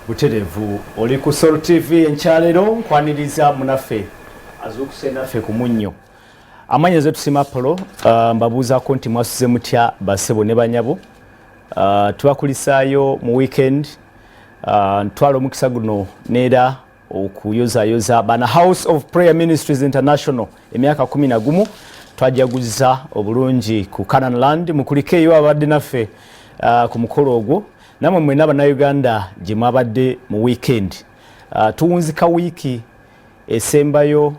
Butereevu oli ku Sol TV enkyaleero, nkwaniriza munaffe azuukuse naffe ku munnyo. Amannya ze tusima Apollo. Mbabuuzaako nti mwasuze mutya, basebo ne banyabo? Tubakulisaayo mu weekend. Ntwala omukisa guno neera okuyozayoza bana House of Prayer Ministries International. Emyaka 11 twajaguza obulungi ku Canaan Land. Mukulike eyo abadde naffe ku mukolo ogwo, namwe mwena Abannayuganda gye mwabadde mu weekend. Tuwunzika wiiki esembayo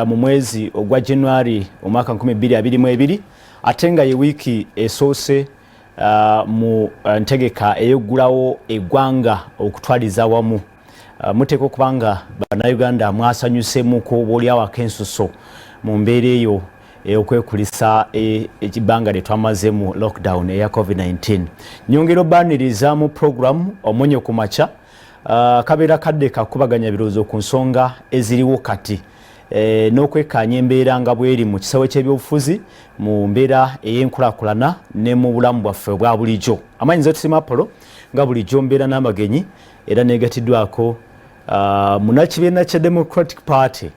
mu mwezi ogwa January omwaka 2022, ate nga ye wiiki esoose mu ntegeka eyoggulawo eggwanga okutwaliza awamu. Muteeka okuba nga Bannayuganda mwasanyusemuko obaoliawo ak'ensuso mu mbeera eyo ey'okwekulisa ekibbanga lye twamaze mu lockdown eya COVID-19. Nyongera obaaniriza mu program Omunyo ku Makya. Kabeera kadde kakubaganya birowoozo ku nsonga eziriwo kati n'okwekkaanya embeera nga bweri mu kisawe ky'ebyobufuzi, mu mbeera ey'enkulaakulana ne mu bulamu bwaffe obwa bulijjo. Amanyi nze Tusima Apollo, nga bulijjo mbeera n'amagenyi, era negatiddwako munakibiina kya Democratic Party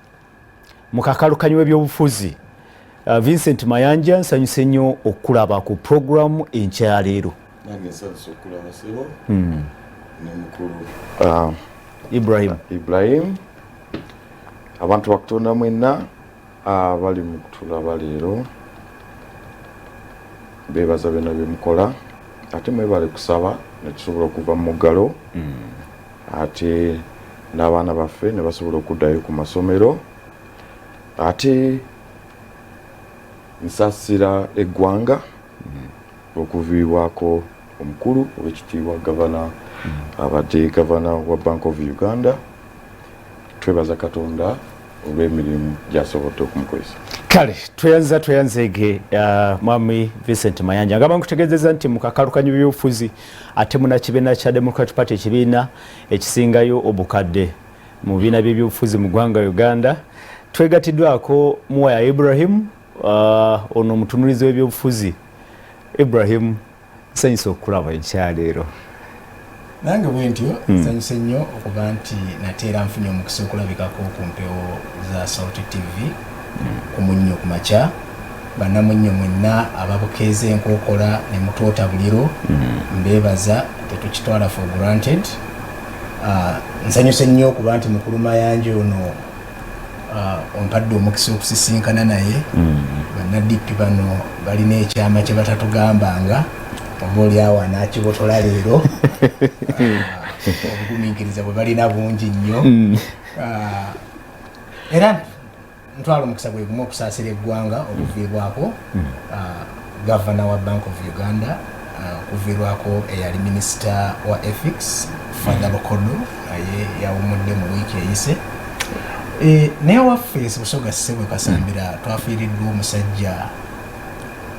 mu kakalukanyi w'ebyobufuzi, Vincent Mayanja. Nsanyuse nnyo okulaba ku programu enkya ya leero. Nange nsanyuse okulaba, sebo, ne mukulu Ibrahim. Ibrahim. Abantu bakutonda mwenna abali mu kutulaba leero, bebaza byonna byemukola, ate mwebale kusaba netusobola okuva mu muggalo, ate n'abaana baffe ne basobola okuddayo ku masomero. Ate nsasira eggwanga okuviibwako omukulu owekitiibwa gavana, abadde gavana wa Bank of Uganda. Twebaza Katonda olw'emirimu gyasobodde okumukozesa. Kale tweyanza, tweyanzeege, mwami Vincent Mayanja. Ngamba nkutegeezeza nti mu kakalukanyi byobufuzi, ate munakibiina kya Democratic Party, ekibiina ekisingayo obukadde mu bibiina byebyobufuzi mu ggwanga Uganda, twegatiddwako Muwaya Ibrahim. Ono omutunulizi w'ebyobufuzi. Ibrahim, nsanyusa okukulaba enkyaleero. Nange bwe ntyo, nsanyuse nnyo okuba nti nateera nfunye omukisa okulabikako ku mpewo za Salt TV ku Munnyo ku Makya. Bannamunnyo mwenna ababukeeza enkookola ne mutwota buliro, mbeebaza, tetukitwala for granted. Nsanyuse nnyo okuba nti mukulu Mayanja ono ompadde omukisa okusisinkana naye. Bannadp bano balina ekyama kye batatugambanga, oba oliawo anaakibotola leero. Obugumiikiriza bwe balina bungi nnyo. Era ntwala omukisa gwe gumu okusaasira eggwanga okuviibwako gavana wa Bank of Uganda, okuviirwako eyali minisita wa ethics, Father Lokodo, naye yawumudde mu wiiki eyise. Naye waffe Busoga, Ssebwe Kasambira, twafiiriddwa omusajja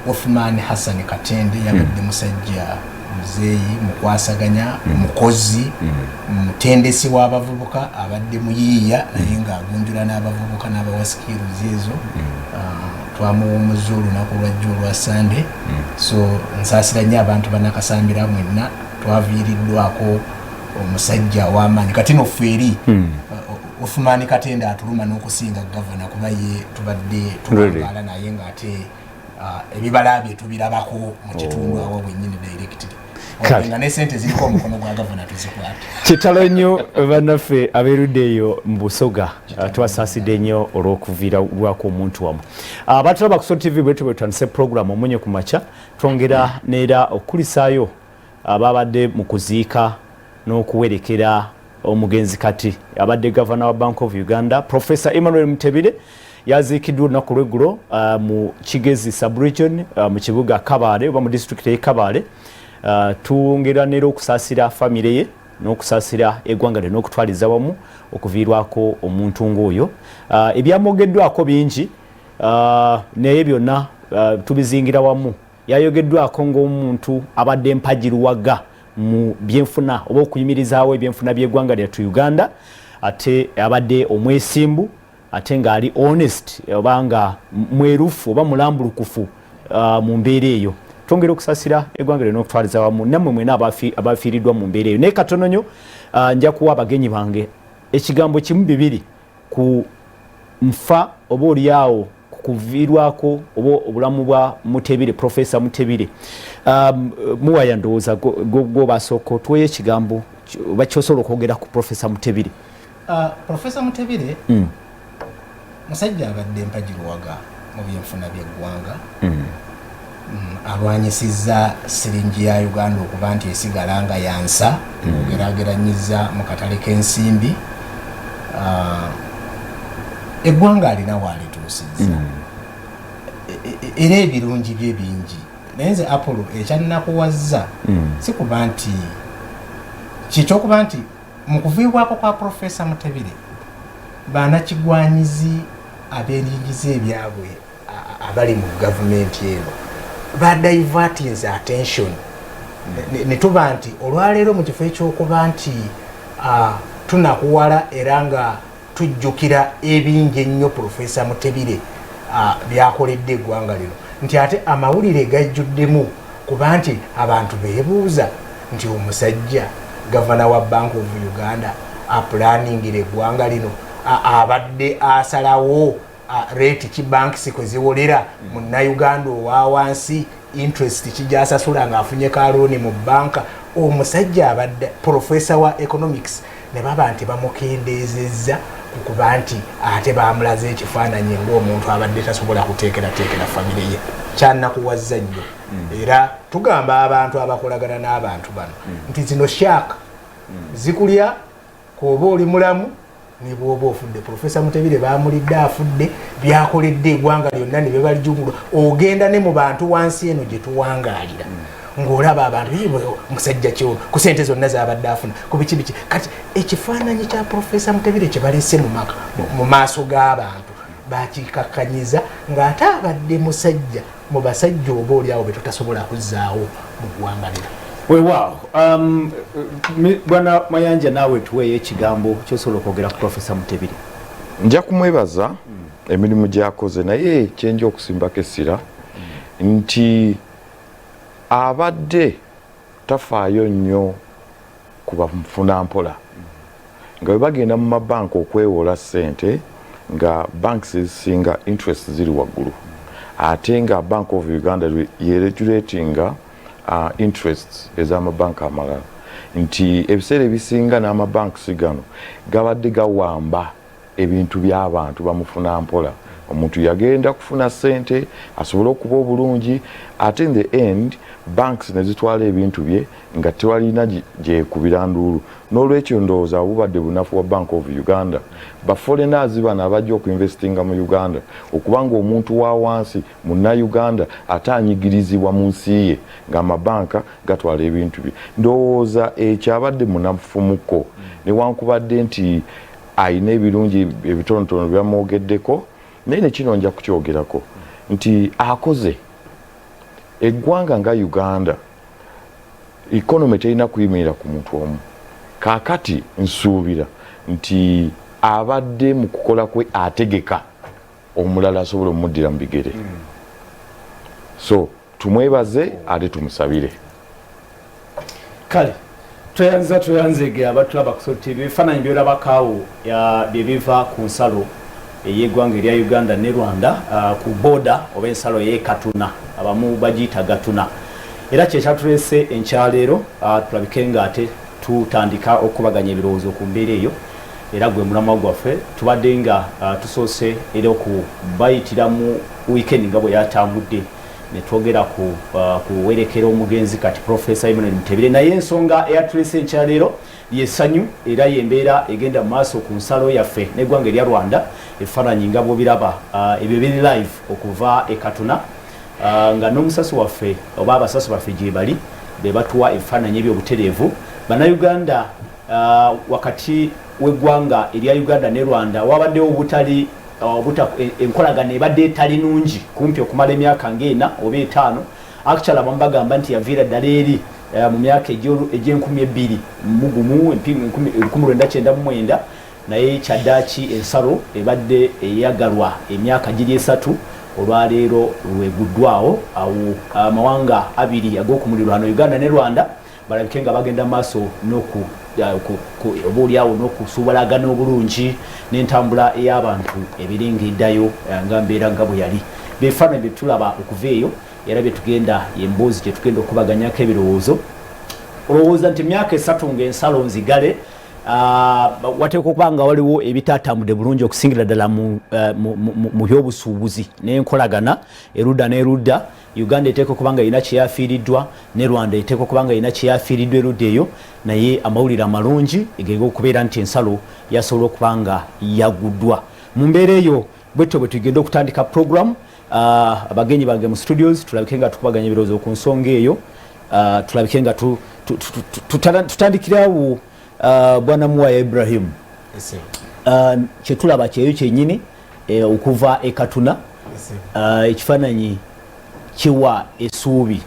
Othman Hassan Katende. Yabadde musajja muzeeyi, mukwasaganya, mukozi, mutendesi w'abavubuka, abadde muyiiya naye ng'agunjula n'abavubuka n'abawa skills ezo. Twamuwumuzza olunaku lwajja olwa Sande. So nsaasira nnyo abantu Bannakasambira mwenna, twaviiriddwako omusajja ow'amaanyi. Kati no ffe eri Othman Katende atuluma n'okusinga gavana, kuba ye tubadde tuwangaala naye ng'ate ebibala bye tubirabako mu kitundu awo bwennyini directly, nga ne sente ziriko omukono gwa gavana tuzikwata. Kitalo nnyo, bannaffe abeerudde eyo mu Busoga. Tubasaasidde nnyo olw'okuviira lwako omuntu wamu. Abatulaba ku Sol TV, bwetu bwe tutandise program Omunye ku Makya. Twongera neera okukulisaayo ababadde mu kuziika n'okuwerekera omugenzi kati abadde gavana wa Bank of Uganda, Professor Emmanuel Mutebile. Yaziikiddwa olunaku lweggulo mu Kigezi subregion, mu kibuga Kabaale oba mu disitulikiti ey'e Kabaale. Twongera neera okusaasira famire ye n'okusaasira eggwanga lye n'okutwaliza wamu okuviirwako omuntu ng'oyo. Ebyamwogeddwako bingi, naye byonna tubizingira wamu. Yayogeddwako ng'omuntu abadde mpagiruwaga mu byenfuna oba okuyimirizaawo ebyenfuna by'eggwanga lyattu Uganda, ate abadde omwesimbu, ate ng'ali honest oba nga mwerufu oba mulambulukufu mu mbeera eyo. Twongera okusasira eggwanga lyonna okutwaliza wamu, nammwe mwena abafiiriddwa mu mbeera eyo. Naye katono nnyo. Nja kuwa abagenyi bange ekigambo kimu bibiri ku nfa oba oliawo kukuviirwako oba obulamu bwa Mutebile, Profesa Mutebile. Muwaya, ndowooza gwobasooka otuweyo ekigambo oba kyosobola okwogera ku Profesa Mutebile. Profesa Mutebile musajja abadde mpagiruwaga mu byenfuna by'eggwanga. Alwanyisizza siringi ya Uganda okuba nti esigala nga yansa ogerageranyiza mu katale k'ensimbi. Eggwanga alina waalituusizza era ebirungi bye bingi, naye nze Apollo ekyannakuwazza si kuba nti kyekyokuba nti mu kuviibwako kwa Profesa Mutebile, banakigwanyizi abeeringiza ebyabwe abali mu gavumenti eno badivertinze attention ne tuba nti olwaleero mu kifo ekyokuba nti tunakuwala era nga tujjukira ebingi ennyo Profesa Mutebile byakoledde eggwanga lino, nti ate amawulire gajjuddemu kuba nti abantu beebuuza nti omusajja gavana wa Bank of Uganda apulaningira eggwanga lino, abadde asalawo rate ki banks kwe ziwolera munnayuganda owa wansi, interest kijasasula ng'afunye kalooni mu banka. Omusajja abadde profesa wa economics ne baba nti bamukendeezezza ku kuba nti ate bamulaze ekifaananyi ng'omuntu abadde tasobola kuteekerateekera famire ye. Kyanakuwazza nnyo era tugamba abantu abakolagana n'abantu bano nti zino shark zikulya kwoba oli mulamu ne bwoba ofudde. Profesa Mutebile bamulidde afudde, byakoledde eggwanga lyonna ne bebalijungulwa. Ogenda ne mu bantu wansi eno gye tuwangaalira ng'olaba abantu, "Ii, musajja kyono ku sente zonna zabadde afuna ku biki biki." Kati ekifaananyi kya Profesa Mutebile kye balese mu maaso g'abantu bakikakkanyiza ng'ate abadde musajja mu basajja oba oliawo be tutasobola kuzzaawo mu ggwanga lino. Weewaawo. Bwana Mayanja, naawe tuweeyo ekigambo kyosobola okwogera ku Profesa Mutebile. Nja kumwebaza emirimu gyakoze, naye kyenja okusimbako essira nti abadde tafaayo nnyo ku bafunampola nga bwe bagenda mu mabanka okwewola ssente, nga banks ezisinga interest ziri waggulu, ate nga Bank of Uganda yeregulatinga interests ez'amabanka amalala, nti ebiseera ebisinga n'amabanks gano gabadde gawamba ebintu by'abantu bamufuna mpola. Omuntu yagenda kufuna ssente asobole okuba obulungi, ate in the end banks ne zitwala ebintu bye nga tewalina gyekubira nduulu. N'olwekyo ndowooza bubadde bunafu wa Bank of Uganda, baforeigners bano abajja okuinvestinga mu Uganda, okubanga omuntu wa wansi munnauganda ate anyigirizibwa mu nsi ye ng'amabanka gatwala ebintu bye. Ndowooza ekyo abadde munafumuko, newankubadde nti ayina ebirungi ebitonotono byamwogeddeko, naye nekino nja kukyogerako nti akoze eggwanga nga Uganda economy terina kuyimirira ku muntu omu. Kaakati nsuubira nti abadde mu kukola kwe ategeka omulala asobola omuddira mu bigere, so tumwebaze ate tumusabire. Kale tweyanza, tweyanzege abatulaba ku Salt TV. Ebifaananyi byolabakaawo bye biva ku nsalo ey'eggwanga erya Uganda ne Rwanda, ku border oba ensalo ey'e Katuna, abamu bagiyita Gatuna. Era kyekyatuleese enkyaleero, tulabike nga ate tutandika okukubaganya ebirowoozo ku mbeera eyo, era gwe mulamwa gwaffe. Tubadde nga tusoose era okubayitira mu weekend nga bwe yatambudde, ne twogera ku kuwerekera omugenzi kati Profesa Emmanuel Mutebile, naye ensonga eyatuleese enkyaleero lyessanyu era yembeera egenda mu maaso ku nsalo yaffe n'eggwanga erya Rwanda. Ebifaananyi nga bwobiraba, ebyo biri live okuva e Katuna, nga n'omusasi waffe oba abasasi baffe gye bali be batuwa ebifaananyi ebyobutereevu. Bannayuganda, wakati w'eggwanga erya Uganda ne Rwanda wabaddewo obutali enkolagano ebadde etali nungi kumpi okumala emyaka ng'ena oba 5. Actually abamu bagamba nti yaviira ddala eri mu myaka egy'e 2001, 1999, naye kyaddaaki ensalo ebadde eyagalwa emyaka giri 3 olwaleero lweguddwawo. Awo amawanga abiri ag'okumulirwano, Uganda ne Rwanda, balabike nga bagenda maaso n'oku Oba oliawo n'okusuubalagana obulungi n'entambula ey'abantu ebiringa eddayo nga mbeera nga bwe yali. Bifaananyi bye tulaba okuva eyo era byetugenda, emboozi gyetugenda okubaganyako ebirowoozo. Olowooza nti emyaka 3 ng'ensalo nzigale, wateekwa okuba nga waliwo ebitatambudde bulungi, okusingira ddala mu byobusuubuzi n'enkolagana erudda n'erudda. Uganda eteekwa okuba nga erina kyeyafiiriddwa, ne Rwanda eteekwa okuba nga erina kyeyafiiriddwa erudda eyo. Naye amawulire amalungi gega okubeera nti ensalo yasobola okuba nga yaguddwa. Mu mbeera eyo, bwetyo bwe tugenda okutandika program. Abagenyi bange mu studios, tulabike nga tukubaganya ebirowoozo ku nsonga eyo. Tulabike nga tutandikirawo. Bwana Muwaya Ibrahim, kyetulaba kyeyo kyenyini okuva e Katuna. Ekifaananyi kiwa essuubi,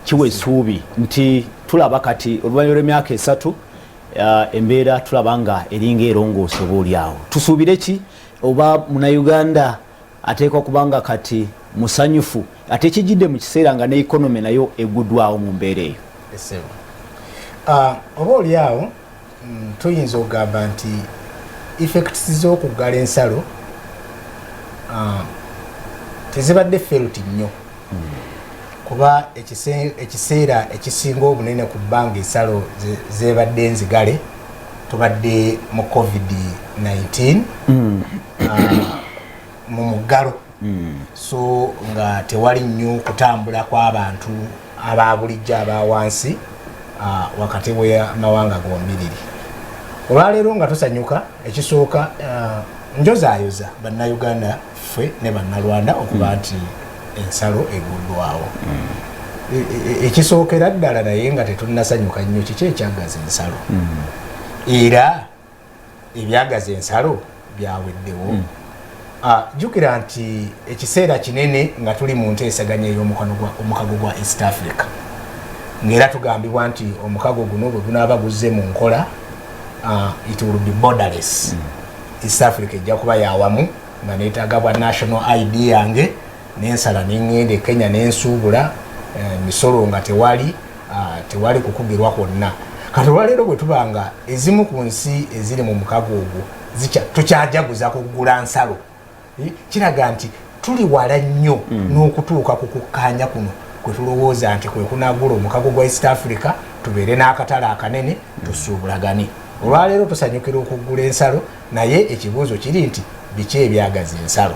kiwa essuubi nti tulaba kati oluvannyuma lw'emyaka 3 embeera tulaba nga eringa erongoose. Oba oliawo tusuubire ki, oba Munauganda ateekwa kubanga kati musanyufu, ate kijidde mu kiseera nga ne economy nayo eguddwawo mu mbeera eyo? Oba oliawo tuyinza okugamba nti effects z'okuggala ensalo tezibadde felt nnyo, kuba ekiseera ekisinga obunene ku bbanga ensalo zebadde nzigale tubadde mu COVID-19, mu muggalo, so nga tewali nnyo kutambula kw'abantu aba bulijjo aba wansi wakati w'amawanga gombiriri. Olwaleero nga tusanyuka, ekisooka njozaayoza Bannayuganda ffe ne Bannalwanda okuba nti ensalo eguddwawo. Ekisookera ddala, naye nga tetunnasanyuka nnyo, kiki ekyagaza ensalo? Era ebyagaza ensalo byaweddewo? Jjukira nti ekiseera kinene nga tuli mu nteesaganya ey'omukago gwa East Africa, ng'era tugambibwa nti omukago guno bwe gunaaba guzze mu nkola, it will be borderless. East Africa ejja kuba yawamu, nga neetaaga bwa national ID yange nensala neŋŋenda e Kenya nensuubula, misolo nga tewali, tewali kukugirwa kwonna. Kati olwaleero bwe tuba nga ezimu ku nsi eziri mu mukago ogwo tukyajaguza kuggula nsalo, kiraga nti tuli wala nnyo n'okutuuka ku kukkaanya kuno kwe tulowooza nti kwe kunagula omukago gwa East Africa, tubeere n'akatale akanene tusuubulagane. Olwaleero tusanyukira okuggula ensalo, naye ekibuuzo kiri nti biki ebyagaza ensalo?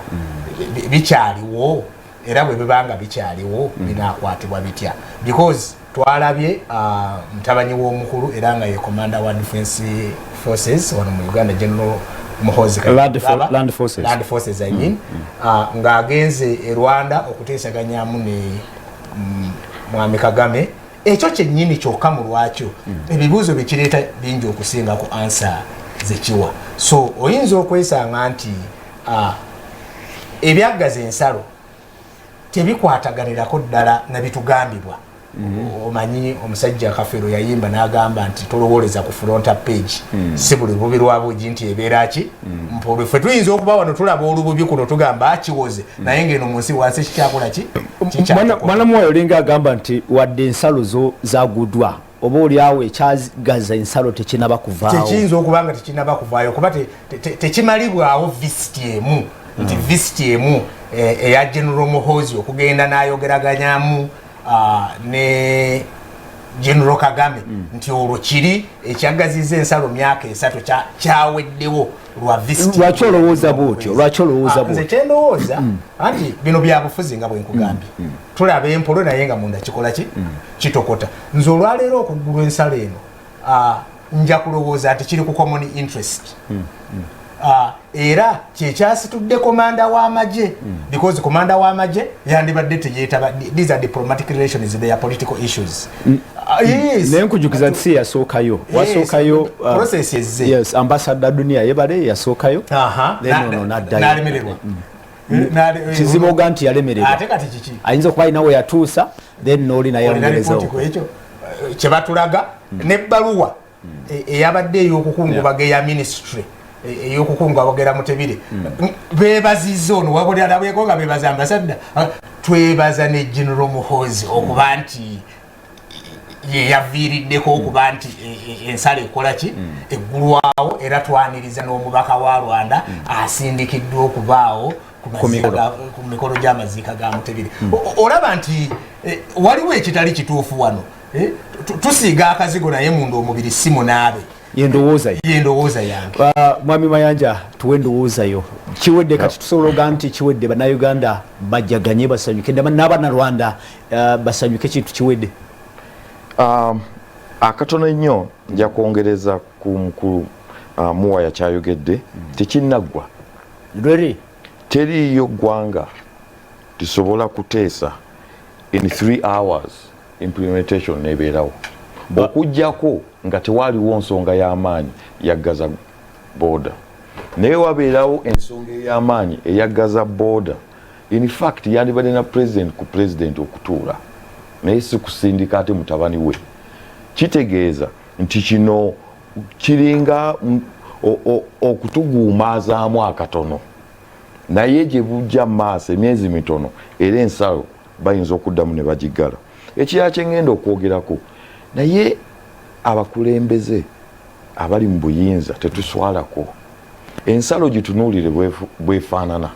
Bikyaliwo? Era bwe bibanga bikyaliwo, binaakwatibwa bitya? Because twalabye mutabanyi w'omukulu era nga ye commander wa defense forces wano mu Uganda, General Muhoozi Land, land forces. Land forces, I mean, ng'agenze e Rwanda okuteesaganyamu ne Mwami Kagame. Ekyo kyennyini kyokka mu lwakyo ebibuuzo byekireeta bingi okusinga ku answer zekiwa. So oyinza okwesanga nti ebyaggaza ensalo tebikwataganirako ddala nabitugambibwa. Omanyi omusajja Kafeero yayimba n'agamba nti tolowooleza ku front page, si buli lububi lwa bugi nti ebeera ki mpolwe. Ffe tuyinza okuba wano tulaba olububi kuno tugamba akiwoze, naye ngeno mu nsi wansi kikyakola ki? Mwana muwayo olinga agamba nti wadde ensalo zo zaguddwa, oba oliawo ekyagaza ensalo tekinaba kuvaawo. Tekiyinza okuba nga tekinaba kuvaayo, kuba tekimalibwawo visit emu, nti visit emu eya General Muhoozi okugenda n'ayogeraganyamu ne General Kagame, nti olwo kiri ekyagaziza ensalo myaka 3 kyaweddewo lwa visit. Lwaki olowooza bwotyo? Lwaki olowooza Nze kyendowooza anti bino byabufuzi, nga bwenkugambye, tulaba empolo naye nga munda kikola ki? Kitokota. Nze olwaleero okuggulwa ensalo eno, nja kulowooza nti kiri ku common interest. Era kyekyasitudde komanda w'amagye, because komanda w'amagye yandibadde teyetaba. These are diplomatic relations, they are political issues. Yes. Naye nkujukiza nti si yasookayo, wasookayo Process ezze. Yes, Ambassador Dunia Yebale yasookayo. Then ono n'addayo. N'alemererwa. Kizibu oga nti yalemererwa. Ate kati kiki? Ayinza okuba alina we yatuusa, then n'oli naye Olina ongerezawo. Ripooti ku ekyo kyebatulaga n'ebbaluwa eyabadde ey'okukungubaga eya ministry ey'okukungubagira Mutebire, beebazizza ono wabulirabyeko nga beebaza ambassador. Twebaza ne General Muhoozi okuba nti Ye yaviiriddeko okuba nti ensalo ekola ki? Eggulwawo. Era twaniriza n'omubaka wa Rwanda asindikiddwa okubaawo ku mikolo gy'amaziika ga Mutebile. Olaba nti waliwo ekitali kituufu wano. Tusiiga akazigo, naye munda omubiri si munaabe. Yendowooza. Yendowooza yange. Mwami Mayanja, tuwe endowooza yo. Kiwedde kati? Tusobola oga nti kiwedde? Bannayuganda bajjaganye, basanyuke, n'Abannarwanda basanyuke, kintu kiwedde? Akatono ennyo nja kwongereza ku mukulu Muwaya kyayogedde. Tekinnaggwa. Really? Teriiyo ggwanga lisobola kuteesa in 3 hours, implementation nebeerawo, okugjako nga tewaaliwo nsonga y'amaanyi yaggaza border. Naye wabeerawo ensonga ey'amaanyi eyaggaza border, in fact yandibadde na president ku president okutuula, naye si kusindika ate mutabani we. Kitegeeza nti kino kiringa okutuguumaazaamu akatono, naye gye bujja mu maaso, emyezi mitono, era ensalo bayinza okuddamu ne bagiggala. Ekirala kyengenda okwogerako, naye abakulembeze abali mu buyinza tetuswalako. Ensalo gitunuulire bwefaanana.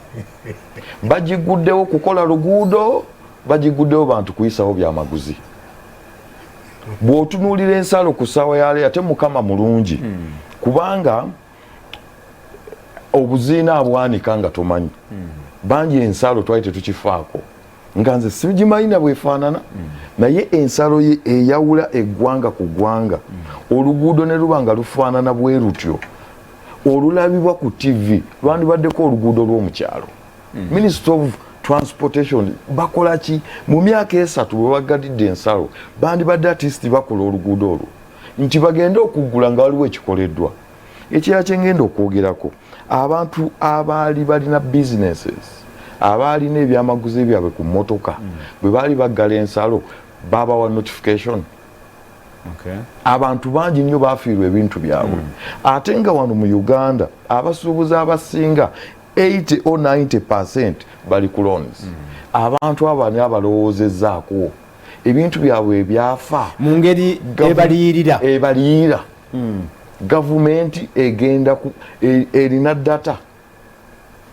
Bagiguddewo kukola luguudo, bagiguddewo bantu kuyisawo byamaguzi. Bw'otunuulira ensalo ku ssaawa yaleero, ate Mukama mulungi, kubanga obuziina abwanika nga tomanyi. Bangi ensalo twali tetukifaako, nga nze sigimanyi na bwefaanana, naye ensalo ye eyawula eggwanga ku ggwanga, oluguudo ne luba nga lufaanana bwe lutyo olulabibwa ku TV, lwandibaddeko oluguudo lw'omukyalo. Minister of Transportation bakola ki? Mu myaka 3 bwe bagadidde ensalo, bandibadde at least bakola oluguudo olwo nti bagende okuggula nga waliwo ekikoleddwa. Ekirala kyengenda okwogerako, abantu abaali balina businesses, abaalina ebyamaguzi byabwe ku mmotoka, bwe baali baggala ensalo babawa notification. Abantu bangi nnyo bafiirwa ebintu byabwe, ate nga wano mu Uganda abasuubuzi abasinga 80 or 90% bali ku loans. Abantu abo ani abalowoozezaako ebintu byabwe ebyafa? Mu ngeri ebaliyirira. Ebaliyira. Gavumenti egenda erina data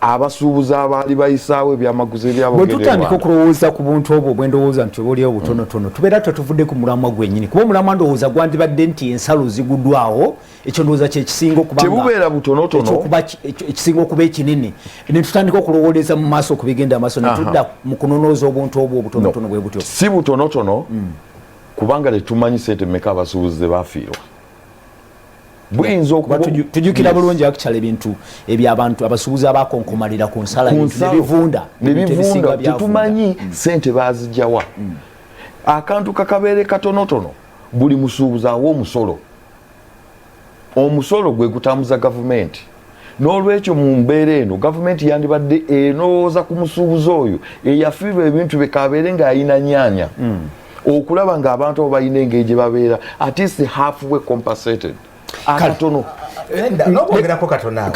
abasuubuzi abaali bayisaawo ebyamaguzi ebyabwe. Bwe tutandika okulowooza ku buntu obwo bwendowooza nti oba oliwo butonotono, tubeera tetuvudde ku mulamwa gwennyini, kuba omulamwa ndowooza gwandibadde nti ensalo ziguddwawo. Ekyo ndowooza kyekisinga okuba nga- Tebubeera butonotono. Ekyokuba ekisinga okuba ekinene, ne tutandika okulowooleza mu maaso ku bigenda amaaso, ne tudda mu kunonooza obuntu obwo obutonotono bwe butyo. Si butonotono, kubanga tetumanyi sente meka abasuubuzi ze bafiirwa. Buyinza Kuba okuba tujjukira Yes. bulungi actually ebintu ebyabantu abasuubuzi abakonkomalira ku nsala, Ku ebintu nsalo. ne bivunda, Ne ebintu ebisinga bivunda. byavunda. Tetumanyi sente bazijjawa. Akantu kakabeere katonotono, buli musuubuzi awa omusolo. Omusolo gwe gutambuza gavumenti. N'olwekyo mu mbeera eno gavumenti yandibadde enowooza ku musuubuzi oyo eyafiirwa ebintu bye, kabeere ng'ayina nyaanya, okulaba ng'abantu abo balina engeri gye babeera at least halfway compensated akatono. N'okwongerako katono awo.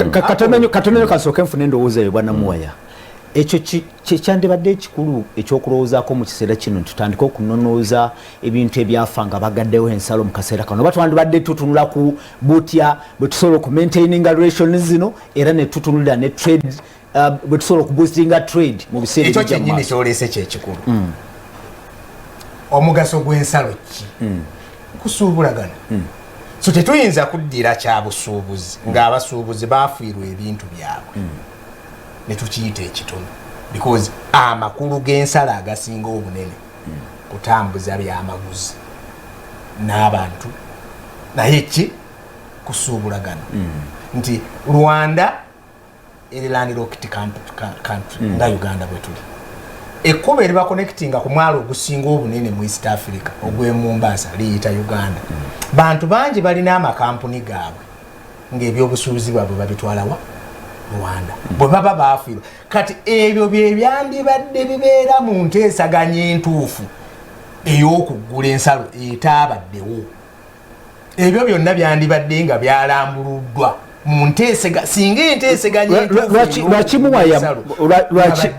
Katono nnyo, kasooke nfune endowooza eyo. Bwanamuwaya, ekyo kyekyandibadde ekikulu ekyokulowoozaako mu kiseera kino, nti tutandike okunonooza ebintu ebyafa nga bagaddewo ensalo mu kaseera kano, oba twandibadde tutunula ku butya bwe tusobola okumaintaininga relations zino, era ne tutunulira ne trade, bwe tusobola okuboostinga trade mu biseera Ekyo ebijja mu kyennyini maaso? Kyoleese kyekikulu. Omugaso gw'ensalo ki? Kusuubulagana. So tetuyinza kuddira kya busuubuzi ng'abasuubuzi bafiirwa ebintu byabwe ne tukiyita ekitono, because amakulu g'ensalo agasinga obunene kutambuza byamaguzi n'abantu, naye ki kusuubulagana, nti Rwanda eri landlocked country nga Uganda bwe tuli. Ekkubo eribaconnectinga ku mwalo ogusinga obunene mu East Africa ogw'e Mombasa liyita Uganda. Bantu bangi balina amakampuni gaabwe ng'ebyobusuubuzi bwabwe babitwalawa Rwanda. Bwe baba bafiirwa kati, ebyo bye byandibadde bibeera mu nteesaganya entuufu ey'okuggula ensalo etaabaddewo. Ebyo byonna byandibadde nga byalambuluddwa. Mu nteesega, singa enteeseganya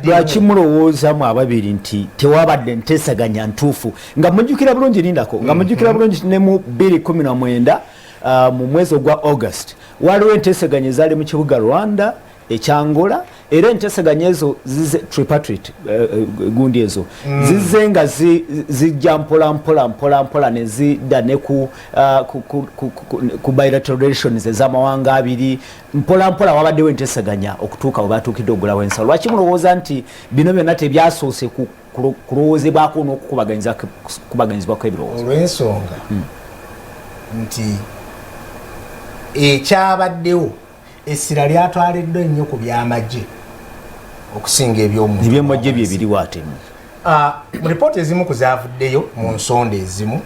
Lwaki mulowoozamu ababiri nti tewabadde nteeseganya ntuufu, nga mujjukira bulungi, lindako, nga mujjukira bulungi ne mu 2019, mu mwezi ogwa August, waliwo enteeseganya ezaali mu kibuga Rwanda ekyangola, era enteeseganya ezo zize tripartite, gundi ezo zizze nga zijja mpola mpola mpola mpola ne zidda ne ku bilateral relations ez'amawanga abiri. Mpola mpola wabaddewo enteeseganya okutuuka we batuukidde ogulawo ensalo. Lwaki mulowooza nti bino byonna tebyasoose kulowoozebwako n'okukubaganyizibwako ebirowoozo? Olw'ensonga nti ekyabaddewo, essira lyatwaliddwa ennyo ku byamagye okusinga ebyomuntu. Ebyamagye bye biriwo atemu? Mu ripooti ezimu ku zavuddeyo mu nsonda ezimu,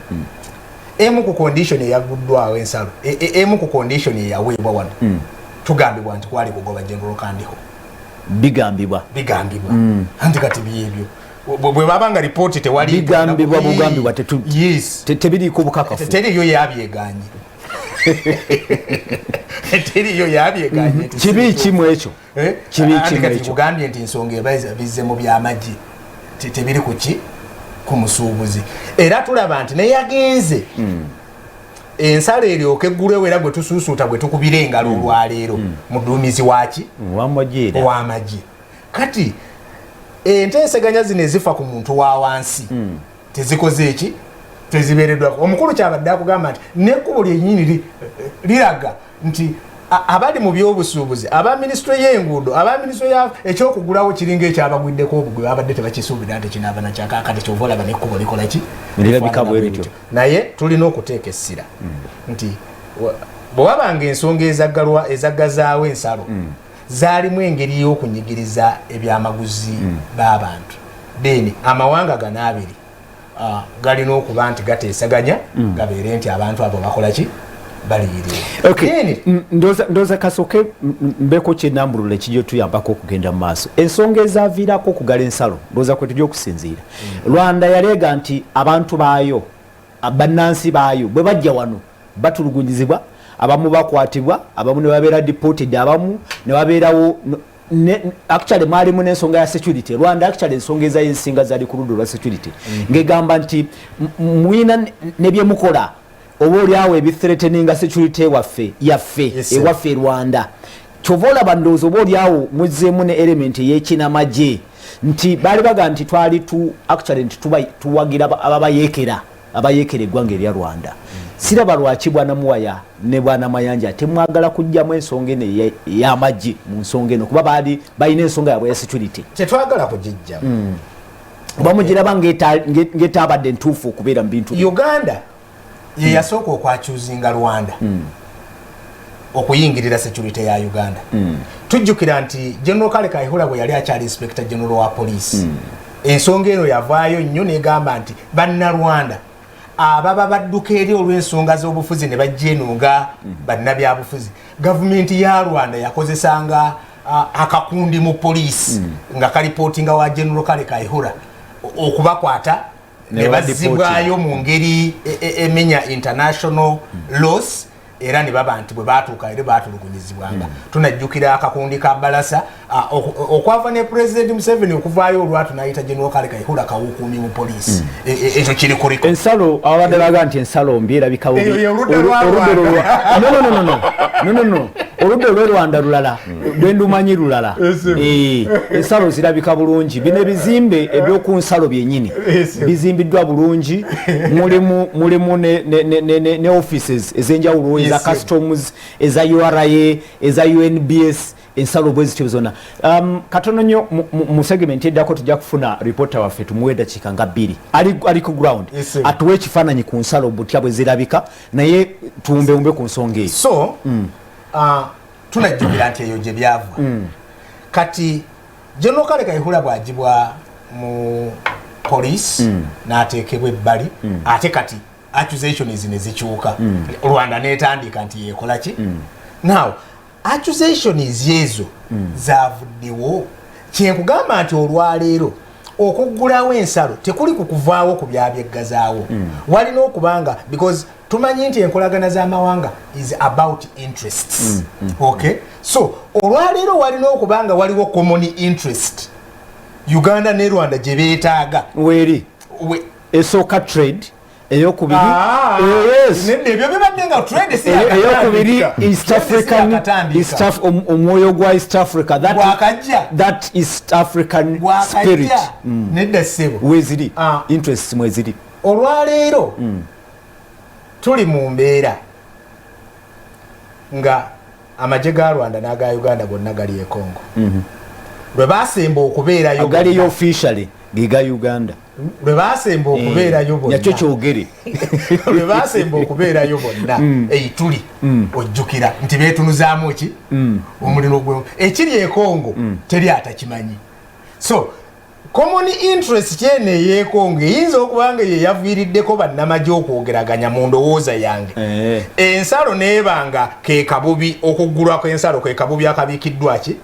emu ku condition eyaguddwawo ensalo, emu ku condition eyaweebwa wano, tugambibwa nti kwali kugoba General Kandiho. Bigambibwa? Bigambibwa, anti kati byebyo bwe baba nga ripooti tewali. Bigambibwa bugambibwa, tebiriiko bukakafu. Teriyo yabyeganye, teriyo yabyeganye nti Kibi kimu ekyo? Eh? Kibi Anti kimu kati ekyo? Kugambye nti ensonga eba bizze mu byamagye, tebiri ku ki, ku musuubuzi. Era tulaba nti neyagenze ensalo eryoka eggulwewo, era gwe tusuusuuta, gwe tukubira engalo olwaleero, muduumizi waki? Wamagye era. Ow'amagye. Kati enteeseganya zino ezifa ku muntu wa wansi tezikoze eki, tezibeereddwako. Omukulu kyabadde akugamba nti nekkubo lyennyini liraga nti abali mu byobusuubuzi, aba minisitule y'enguudo, aba minisitule ya ekyokugulawo, kiringa ekyabagwiddeko obugwe, babadde tebakisuubira nti kinaaba nakyakakati. Kyova olaba nekkubo likola ki? Lirabika bwe lityo. Naye tulina okuteeka essira nti bwe wabanga ensonga ezaggazaawo ensalo zaalimu engeri y'okunyigiriza ebyamaguzi b'abantu, then amawanga gano abiri galina okuba nti gateesaganya, gabeere nti abantu abo bakola ki, baliyirirwa. Okay. Then Ndowooza kasooke mbeko kyenambulula ekijja otuyambako okugenda mu maaso. Ensonga ezaviirako okugala ensalo, ndowooza kwe tujja okusinziira. Rwanda yaleega nti abantu baayo, bannansi baayo bwe bajja wano batulugunyizibwa, abamu bakwatibwa, abamu ne babeera deported, abamu ne babeerawo actually mwalimu n'ensonga ya security. Rwanda actually ensonga ezayo ezisinga zali ku ludda olwa security, ng'egamba nti mwina nebyemukola oba oliawo ebithreateninga security waffe yaffe Yes, sir. ewaffe e Rwanda. Kyova olaba ndowooza oba oliawo muzzeemu ne element ey'ekinamagye, nti baali baga nti twali tu actually nti tuwagira ababayeekera, abayeekera eggwanga erya Rwanda. Siraba lwaki Bwana Muwaya ne Bwana Mayanja temwagala kugjamu ensonga eno ey'amagye mu nsonga eno, kuba baali balina ensonga yaabwe ya security. Tetwagala kugijjamu. Bamugiraba ng'etabadde ntuufu okubeera mu bintu bino. Uganda ye yasooka okwakyuzinga Rwanda okuyingirira security ya Uganda. Tujjukira nti General Kale Kaihura bwe yali akyali Inspector General wa police, ensonga eno yavaayo nnyo negamba nti Bannarwanda ababa badduka eri olw'ensonga z'obufuzi ne bajja eno nga bannabyabufuzi, gavumenti ya Rwanda yakozesanga akakundi mu poliisi nga kalipootinga wa General Kale Kaihura okubakwata Ne ne bazzibwayo mu ngeri emenya international laws, era ne baba nti bwe batuuka era batulugunyizibwanga. Tunajjukira akakundi ka Balasa, okwava ne President Museveni okuvaayo olwatu n'ayita General Kale Kaihura kawukuumi mu poliisi. Ekyo kiri kuriko. Ensalo, ababadde baga nti ensalo mbi, erabika bubi. Eyo ye oludda lwa Oludda Rwanda. No, no, no, no, no. No, no, no. Oludda olw'e Rwanda lulala, lwendumanyi lulala. Ensalo zirabika bulungi. Bino ebizimbe ebyoku nsalo byennyini bizimbiddwa bulungi, mulimu ne offices ez'enjawulo, eza customs, eza URA, eza UNBS. Ensalo bwe zityo zonna. Katono nnyo mu segment eddako tujja kufuna reporter waffe, tumuwe eddakiika nga 2, ali ku ground, atuwe ekifaananyi ku nsalo butya bwe zirabika, naye tuwumbewumbe ku nsonga eyo. So tunajjukira nti eyo gye byava. Kati General Kale Kayihura bw'agibwa mu police n'ateekebwa ebbali, ate kati accusations ne zikyuka, Rwanda n'etandika nti yekola ki. Now accusations ezo zavuddewo. Kyenkugamba nti olwaleero Okuggulawo ensalo tekuli ku kuvaawo ku byabyeggazaawo. Walina okubanga, because tumanyi nti enkolagana z'amawanga is about interests. Okay, so olwaleero walina okubanga waliwo common interest Uganda ne Rwanda gye beetaaga. Weeri. Esooka trade, eyokubiri yes. Nedda, ebyo bibadde nga trade si Eyokubiri yakatandika. East Trade si African yakatandika. Omwoyo gwa East Africa, Gwakajja. that East African spirit. Gwakajja. Nedda ssebo. Weziri. Ah. Interests mweziri. Olwaleero tuli mu mbeera nga amagye ga Rwanda n'aga Uganda gonna gali e Congo, lwe basemba okubeerayo Agaliyo bonna. Officially gega Uganda. Lwe basemba okubeerayo bonna. Nakyo kyogere. Lwe basemba okubeerayo bonna eituli, ojjukira nti beetunuzaamu ki omuliro gwe ekiri e Congo, teri atakimanyi. So common interest kyene ey'ekongo eyinza okuba nga ye yaviiriddeko bannamagye okwogeraganya. Mu ndowooza yange, ensalo neebanga ke kabubi, okuggulwako ensalo ke kabubi akabiikiddwa ki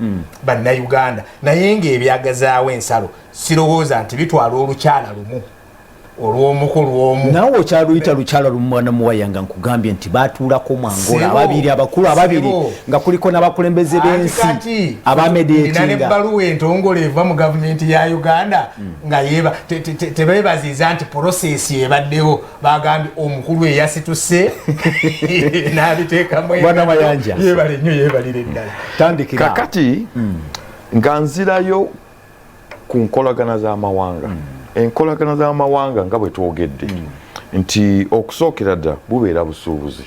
Bannayuganda, naye ng'ebyagazaawo ensalo sirowooza nti bitwala olukyala lumu olw'omukulu omu. Nawe okyaluyita lukyala lumu, mwana muwaya, nga nkugambye nti batuulako mu Angola. Sebo, Ababiri abakulu ababiri, sebo. nga kuliko n'abakulembeze Anti b'ensi kati nina abamediatinga. N'ebbaluwa entongole eva mu gavumenti ya Uganda nga yeba tebeebaziza nti process ebaddewo. Bagambye omukulu eyasituse n'abiteekamu. Bwana Mayanja. Yeebale nnyo, yeebalire ddala. Tandikira. Kakati nga nzirayo ku nkolagana z'amawanga, enkolagana z'amawanga nga bwe twogedde nti okusookera ddala bubeera busuubuzi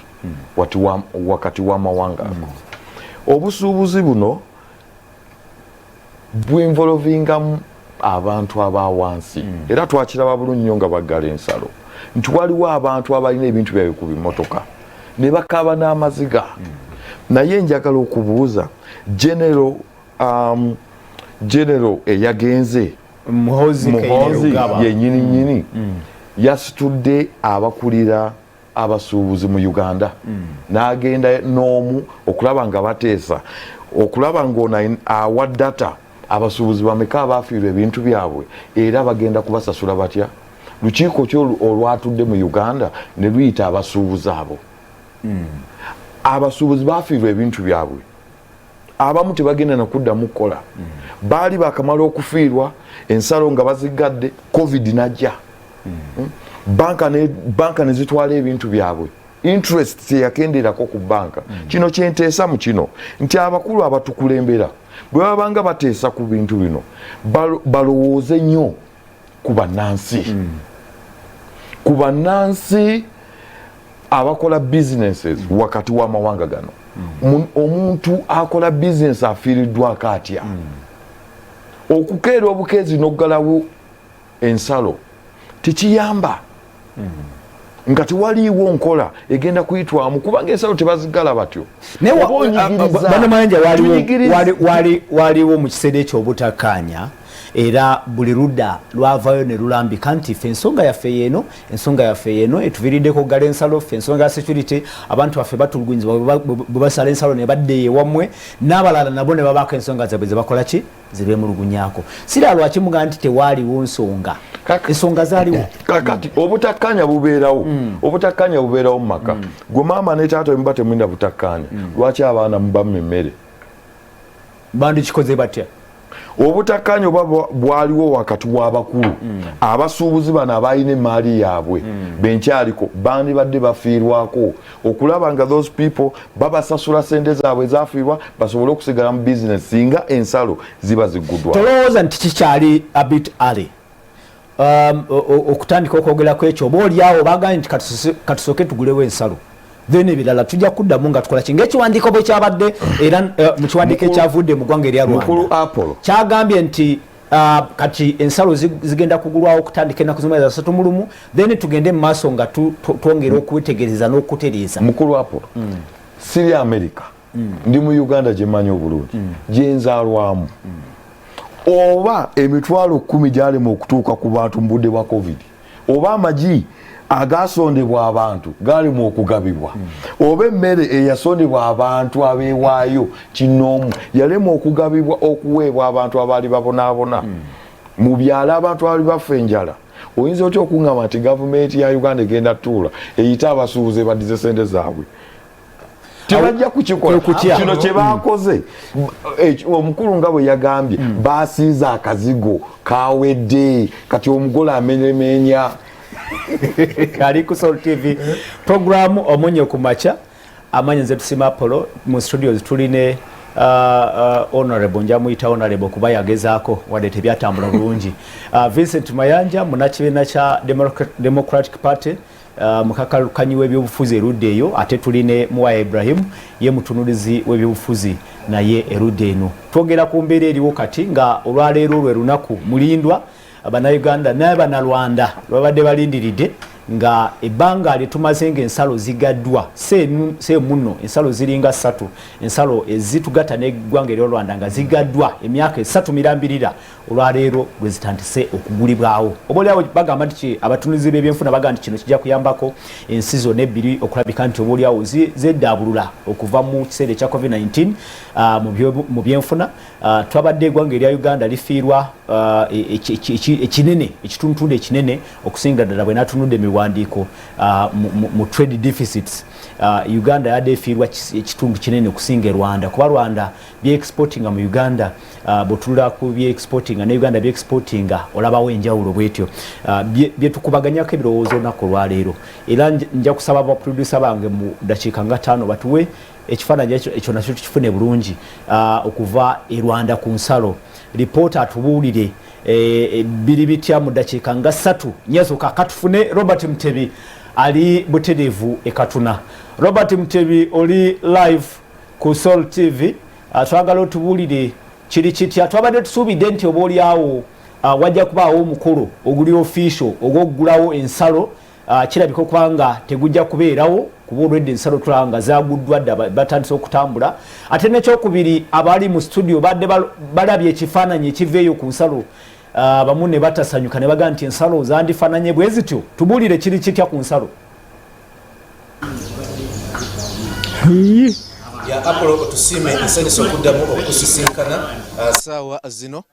wakati w'amawanga ago. Obusuubuzi buno bwinvolvingamu abantu aba wansi, era twakiraba bulungi nnyo nga baggala ensalo nti waliwo abantu abalina ebintu byabwe ku bimotoka ne bakaaba n'amaziga. Naye njagala okubuuza General, General eyagenze Muhozi. Muhozi Kainerugaba. Yenyini nyini yasitudde abakulira abasuubuzi mu Uganda n'agenda n'omu okulaba nga bateesa, okulaba ng'ono awa data abasuubuzi bameka abafiirwa ebintu byabwe era bagenda kubasasula batya. Lukiiko ki olwatudde mu Uganda ne luyita abasuubuzi abo? Abasuubuzi bafiirwa ebintu byabwe, abamu tebagenda nakuddamu kukola. Baali bakamala okufiirwa, ensalo nga bazigadde, COVID najja. Banka ne zitwala ebintu byabwe, interest teyakenderako ku banka. Kino kyenteesa mu kino nti abakulu abatukulembera bwe babanga bateesa ku bintu bino, balowooze nnyo ku bannansi, ku bannansi abakola businesses wakati w'amawanga gano. Omuntu akola business afiiriddwako atya? Okukeera obukeezi n'oggalawo ensalo tekiyamba nga tewaliiwo nkola egenda kuyitwamu, kubanga ensalo tebazigala batyo. Naye Oba onyigiriza, Bwana Mayanja, waliwo mu kiseera ekyo obutakkaanya, era buli ludda lwavayo ne lulambika nti ffe ensonga yaffe yeeno, ensonga yaffe yeeno etuviiriddeko okugala ensalo, ffe ensonga ya security, abantu baffe batulugunyizibwa bwe basala ensalo ne badda ewammwe, n'abalala nabo ne babaako ensonga zaabwe ze bakola ki ze beemulugunyaako. Sira lwaki mugaa nti tewaaliwo nsonga? Ensonga zaaliwo. Kakati obutakkaanya bubeerawo, obutakkaanya bubeerawo mu maka. Gwe maama ne taata muba temulina butakkaanya, lwaki abaana mubamma emmere? Bandikikoze batya? Obutakkaanya oba bwaliwo wakati w'abakulu abasuubuzi bano abalina emaali yaabwe benkyaliko, bandibadde bafiirwako okulaba nga those people babasasula sente zaabwe ezafiirwa basobole okusigala mu bizinesi singa ensalo ziba zigguddwa. Tolowooza nti kikyali a bit early okutandika okwogera ekyo? Oba oliawo bagambye nti katusooke tugulewo ensalo, then ebirala tujja kuddamu nga tukola ki, ngaekiwandiiko bwe kyabadde era mu kiwandiiko ekyavudde mu ggwanga erya Mukulu Rwanda Apollo, kyagambye nti kati ensalo zigenda kugulwawo okutandika ennaku z'omwezi 31, then tugende mu maaso nga twongera okwetegereza n'okutereeza. Mukulu Apollo, siri America, ndi mu Uganda gyemanyi obulungi, gyenzaalwamu. Oba 100,000 gyalema okutuuka ku bantu mu budde bwa COVID, oba amagi agasondebwa abantu galema okugabibwa, oba emmere eyasondebwa abantu abeewaayo kinoomu yalema okugabibwa okuweebwa abantu abaali babonaabona. Mu byalo abantu abali bafa enjala. Oyinza otya okuŋŋamba nti gavumenti ya Uganda egenda tuula eyite abasuubuzi ebaddize sente zaabwe? Tebajja kukikola. Kino kye bakoze, omukulu nga bwe yagambye, basiize akazigo kawedde, kati omugole amenyemenya. Ali ku Sol TV programu Omunyo ku Makya. Amanya nze Tusima Apollo. Mu studios tuline honorable, njamuyita honorable kuba yagezaako wadde tebyatambula bulungi, Vincent Mayanja, munakibiina kya Democratic Party, mukakalukanyi w'ebyobufuzi erudda eyo. Ate tuline Muwaya Ibrahim, ye mutunulizi w'ebyobufuzi naye erudda eno. Twogera ku mbeera eriwo kati nga olwaleero lwe lunaku mulindwa Bannayuganda naye Bannarwanda lwabadde balindiridde, nga ebbanga lyetumaze nga ensalo zigaddwa semuno. Ensalo ziringa ssatu, ensalo ezitugatta n'eggwanga erya Rwanda nga zigaddwa emyaka 3 mirambirira, olwaleero lwe zitandise okugulibwawo. Obaoliawo bagamba nti, abatunuzi b'ebyenfuna bagamba nti kino kijja kuyambako ensi zonna ebbiri okulabika nti obaoliawo zeddaabulula okuva mu kiseera ekya COVID-19 mu byenfuna. Twabadde eggwanga erya Uganda lifiirwa ekinene, ekitundutundu ekinene, okusinga ddala bwe natunudde emiwandiiko mu trade deficits. Uganda yadde efiirwa ekitundu kinene okusinga e Rwanda, kuba Rwanda bye exportinga mu Uganda, bwotulula ku bye exportinga ne Uganda bye exportinga, olabawo enjawulo bwetyo. Byetukubaganyako ebirowoozo olunaku olwaleero, era nja kusaba baproducer bange mu dakiika nga 5 batuwe ekifaananyi ekyo nakyo tukifune bulungi okuva e Rwanda ku nsalo. Ripoota atubuulire biri bitya mu dakiika nga 3 nyazoka. Katufune Robert Mutebi ali butereevu e Katuna. Robert Mutebi, oli live ku Sol TV. Twagala otubuulire kiri kitya. Twabadde tusuubidde nti oba oliawo wajja kubaawo omukolo oguli official ogw'okugulawo ensalo. Kirabika okuba nga tegujja kubeerawo, kuba olwedde ensalo tulaba nga zaguddwa dda, batandise okutambula. Ate nekyokubiri, abali mu studio badde balabye ekifaananyi ekiva eyo ku nsalo, bamu ne batasanyuka ne bagamba nti ensalo zandifaananye bwe zityo. Tubuulire kiri kitya ku nsalo? Ya Apollo, otusiime, ensanyusa okuddamu okusisinkana saawa zino.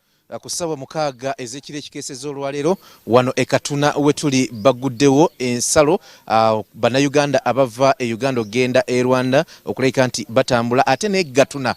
Ku ssaawa 6 ez'ekiro ekikeesezza olwaleero, wano e Katuna wetuli baguddewo ensalo, Bannayuganda abava e Uganda okugenda e Rwanda okulabika nti batambula. Ate ne Gatuna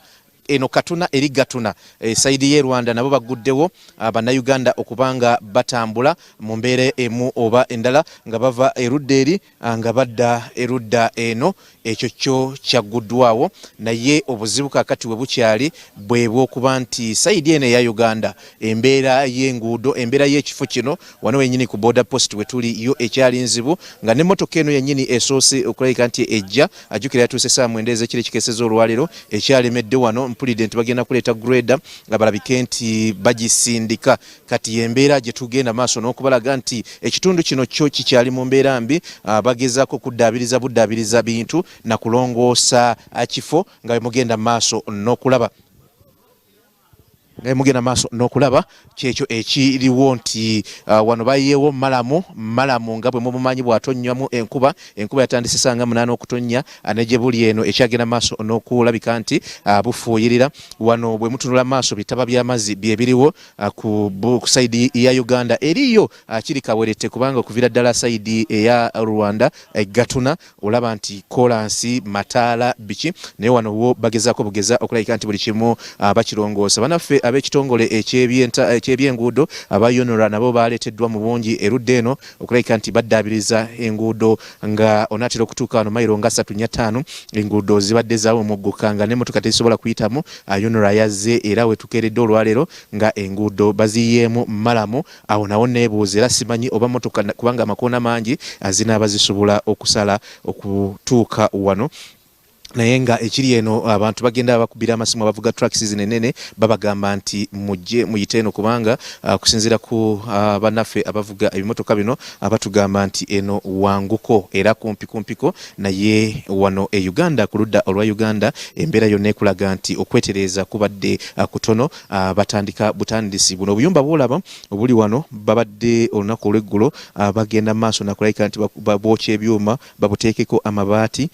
eno, Katuna eri Gatuna e side y'e Rwanda, nabo baguddewo Bannayuganda okubanga batambula mu mbeera emu oba endala, nga bava erudda eri nga badda erudda eno. Ekyo kyo kyagguddwawo, naye obuzibu kakati we bukyali bwe bw'okuba nti side eno eya Uganda embeera y'enguudo, embeera y'ekifo kino wano wennyini ku border post we tuli yo ekyali nzibu, nga n'emmotoka eno yennyini esoose okulabika nti ejja, ajjukira yatuuse saa 9 ez'ekiro ekikeeseza olwaleero, ekyalemedde wano. Mpulidde nti bagenda kuleeta grader nga balabike nti bagisindika. Kati yembeera gye tugenda maaso n'okubalaga nti ekitundu kino kyo kikyali mu mbeera mbi. Bagezaako kuddaabiriza buddaabiriza bintu na kulongoosa kifo, nga bwe mugenda maaso n'okulaba, mugenda maaso n'okulaba kyekyo ekiriwo nti wano bayiyeewo murram. Murram nga bwe mumumanyi bw'atonnyamu enkuba, enkuba yatandise sanga 8 okutonnya, ne gye buli eno ekyagenda maaso n'okulabika nti bufuuyirira. Wano bwe mutunula maaso, bitaba by'amazzi bye biriwo ku side ya Uganda. Eriyo kiri kawerette, kubanga okuvira ddala side eya Rwanda Gatuna olaba nti kolansi, mataala, biki, naye wano wo bagezaako bugeza okulabika nti buli kimu bakirongoosa. Banaffe ab'ekitongole ekyebyenguudo aba UNRA nabo baleeteddwa mu bungi erudda eno okulabika nti baddaabiriza enguudo, nga onaatera okutuuka wano mayiro nga 3 4 5, enguudo zibadde zawumugguka nga n'emmotoka tezisobola kuyitamu. UNRA yazze, era wetukeeredde olwaleero nga enguudo baziyiyeemu murram. Awo nawo neebuuza, era simanyi oba motoka, kubanga amakoona mangi, zinaaba zisobola okusala okutuuka wano. Naye nga ekiri eno, abantu bagenda bakubira amasimu abavuga trucks zino enene, babagamba nti mujje muyite eno, kubanga okusinziira ku bannaffe abavuga ebimotoka bino batugamba nti eno wanguko era kumpi kumpiko. Naye wano e Uganda, ku ludda olwa Uganda, embeera yonna ekulaga nti okwetereeza kubadde kutono. Batandika butandisi. Buno obuyumba bwolaba obuli wano, babadde olunaku olw'eggulo bagenda maaso nakulabika nti bookya ebyuma babuteekeko amabaati.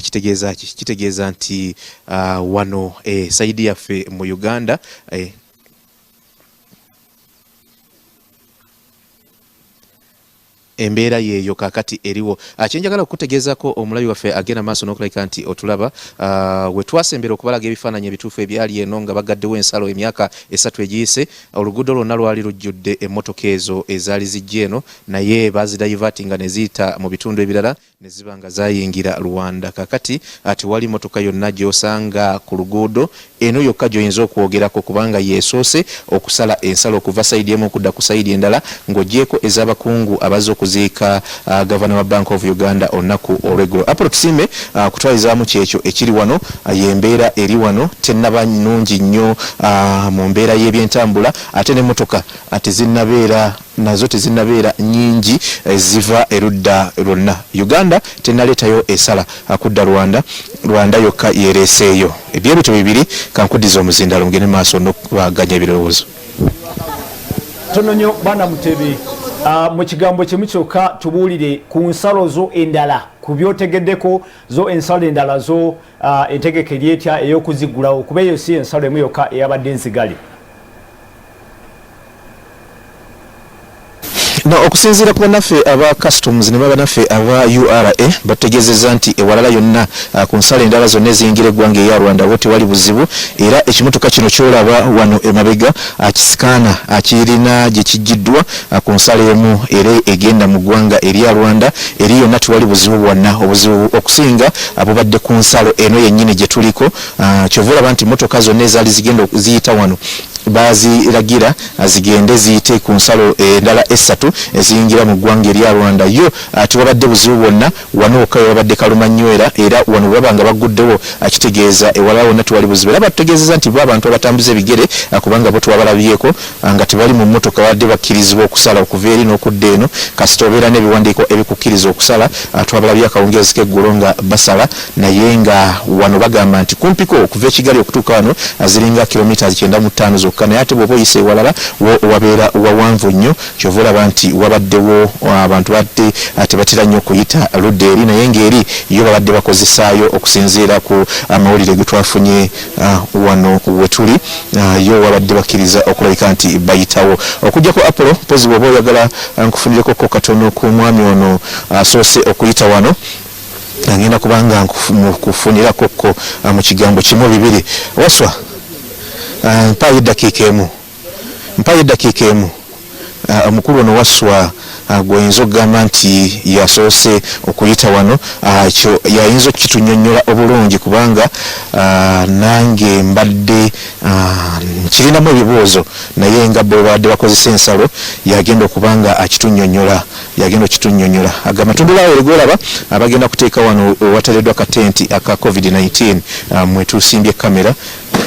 Kitegeeza ki? Kitegeeza nti wano side yaffe mu Uganda. Embeera yeeyo kaakati eriwo. Kye njagala okukutegeezaako omulabi waffe agenda maaso n'okulabika nti otulaba, we twasembera okubalaga ebifaananyi ebituufu ebyali eno nga bagaddewo ensalo emyaka esatu egiyise, oluguudo lwonna lwali lujjudde emmotoka ezo ezaali zijja eno naye baazidayivaatinga ne ziyita mu bitundu ebirala ne ziba nga zaayingira Rwanda. Kaakati tewali mmotoka yonna gy'osanga ku luguudo, eno yokka gy'oyinza okwogerako kubanga y'esoose okusala ensalo okuva sayidi emu okudda ku sayidi endala ng'oggyeeko ez'abakungu abazze okuziika Gavana wa Bank of Uganda olunaku olw'eggulo. Apollo Tusiime, Okutwaliza awamu ky'ekyo ekiri wano, y'embeera eri wano, tennaba nnungi nnyo mu mbeera y'ebyentambula ate n'emmotoka tezinnabeera nazo tezinnabeera nnyingi ziva erudda lwonna. Uganda tennaleetayo esala kudda Rwanda, Rwanda yokka y'ereeseeyo. Eby'ebityo bibiri, kankuddize omuzindaalo mugende mu maaso n'okubaganya ebirowoozo. Tono nnyo Bwana Mutebi, mu kigambo kimu kyokka tubuulire ku nsalo zo endala, ku by'otegeddeko zo ensalo endala zo entegeka eri etya ey'okuziggulawo, kuba eyo si ensalo emu yokka eyabadde enzigale. No, okusinziira ku bannaffe aba Customs ne banaffe aba URA bategeezezza nti ewalala yonna ku nsalo endala zonna eziyingira eggwanga eya Rwanda wo tewali buzibu era ekimotoka kino ky'olaba wano emabega kisikaana kirina gye kiggyiddwa ku nsalo emu era egenda mu ggwanga erya Rwanda eri yonna tewali buzibu bwonna. Obuzibu okusinga bubadde ku nsalo eno yennyini gye tuliko ky'ova olaba nti mmotoka zonna ezaali zigenda ziyita wano baaziragira zigende ziyite ku nsalo endala essatu eziyingira mu ggwanga erya Rwanda. Yo tewabadde buzibu bwonna, wano wokka we wabadde kalumannywera era wano bwe baba nga bagguddewo kitegeeza ewalala wonna tewali buzibu. Era batutegeezezza nti bo abantu abatambuza ebigere kubanga bo twabalabyeko nga tebali mu mmotoka babadde bakkirizibwa okusala okuva eri n'okudda eno kasita obeera n'ebiwandiiko ebikukkiriza okusala. Twabalabye akawungeezi k'eggulo nga basala naye nga wano bagamba nti kumpiko okuva e Kigali okutuuka wano ziringa kilometres 95 zokka naye ate bw'oba oyise ewalala wo wabeera wawanvu nnyo ky'ova olaba nti wabaddewo abantu badde tebatera nnyo kuyita ludda eri naye ng'eri yo babadde bakozesaayo okusinziira ku mawulire ge twafunye wano we tuli yo wabadde bakkiriza okulabika nti bayitawo okuggyako Apollo mpozzi bw'oba oyagala nkufunireko ko katono ku mwami ono asoose okuyita wano. Ngenda kuba nga nkufunirako ko mu kigambo kimu bibiri. Waswa, mpaayo eddakiika emu, mpaayo eddakiika emu. Omukulu ono Waswa gw'oyinza okugamba nti yasoose okuyita wano, ekyo y'ayinza okukitunyonnyola obulungi kubanga nange mbadde nkirinamu ebibuuzo naye nga bo bwe babadde bakozesa ensalo y'agenda okuba nga akitunyonnyola. Yagenda okitunyonyola. Ago amatundulaawo eri golaba abagenda kuteeka wano wewatereddwa ka tenti aka Covid-19 mwe tusimbye kamera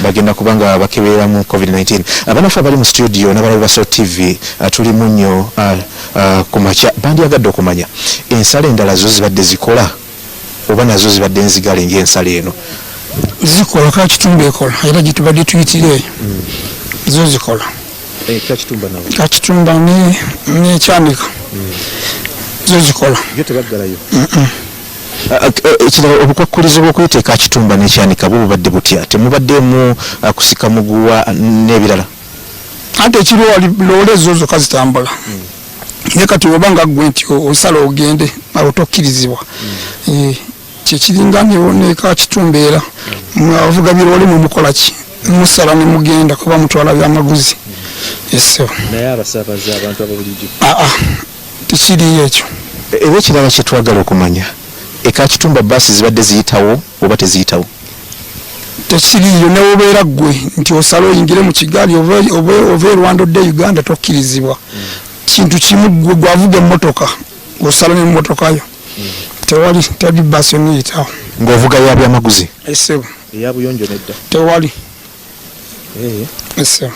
bagenda kuba nga bakebereramu Covid-19. Abanaffe abali mu studio n'abalabi ba Salt TV tuli munyo ku makya bandyagadde okumanya ensalo endala zo zibadde zikola oba nazo zibadde nzigale ng'ensalo eno? Zikola, Kakitumba ekola era gyetubadde tuyitira eyo zo zikola. Kakitumba nawo? Kakitumba ne Kyanika zo zikola. Yo tebaggalayo? Ekirala obukwakkulizo bw'okuyita e Kakitumba ne Kyanika bwo bubadde butya? Temubaddeemu kusika muguwa n'ebirala? Anti ekiriwo wali loole zo zokka zitambula. Naye kati oba nga ggwe nti osala ogende awo tokkirizibwa. Kyekiringa ne Kakitumba era abavuga biroole mwe mukola ki? Musala ne mugenda kuba mutwala byamaguzi. Yes. Naye abasaabaze abantu ababulijjo? Aa, tekiriyo ekyo. Era ekirala kye twagala okumanya, e Kakitumba bbaasi zibadde ziyitawo oba teziyitawo? Tekiriyo, ne wobeera ggwe nti osala oyingire mu Kigali ova e Rwanda odde Uganda tokkirizibwa. Kintu kimu ggwe gwavuga emmotoka osala n'emmotoka yo. Tewali, tewali bbaasi yonna eyitawo. Ng'ovuga ya byamaguzi? Esebo. Eya buyonjo nedda? Tewali. Esebo.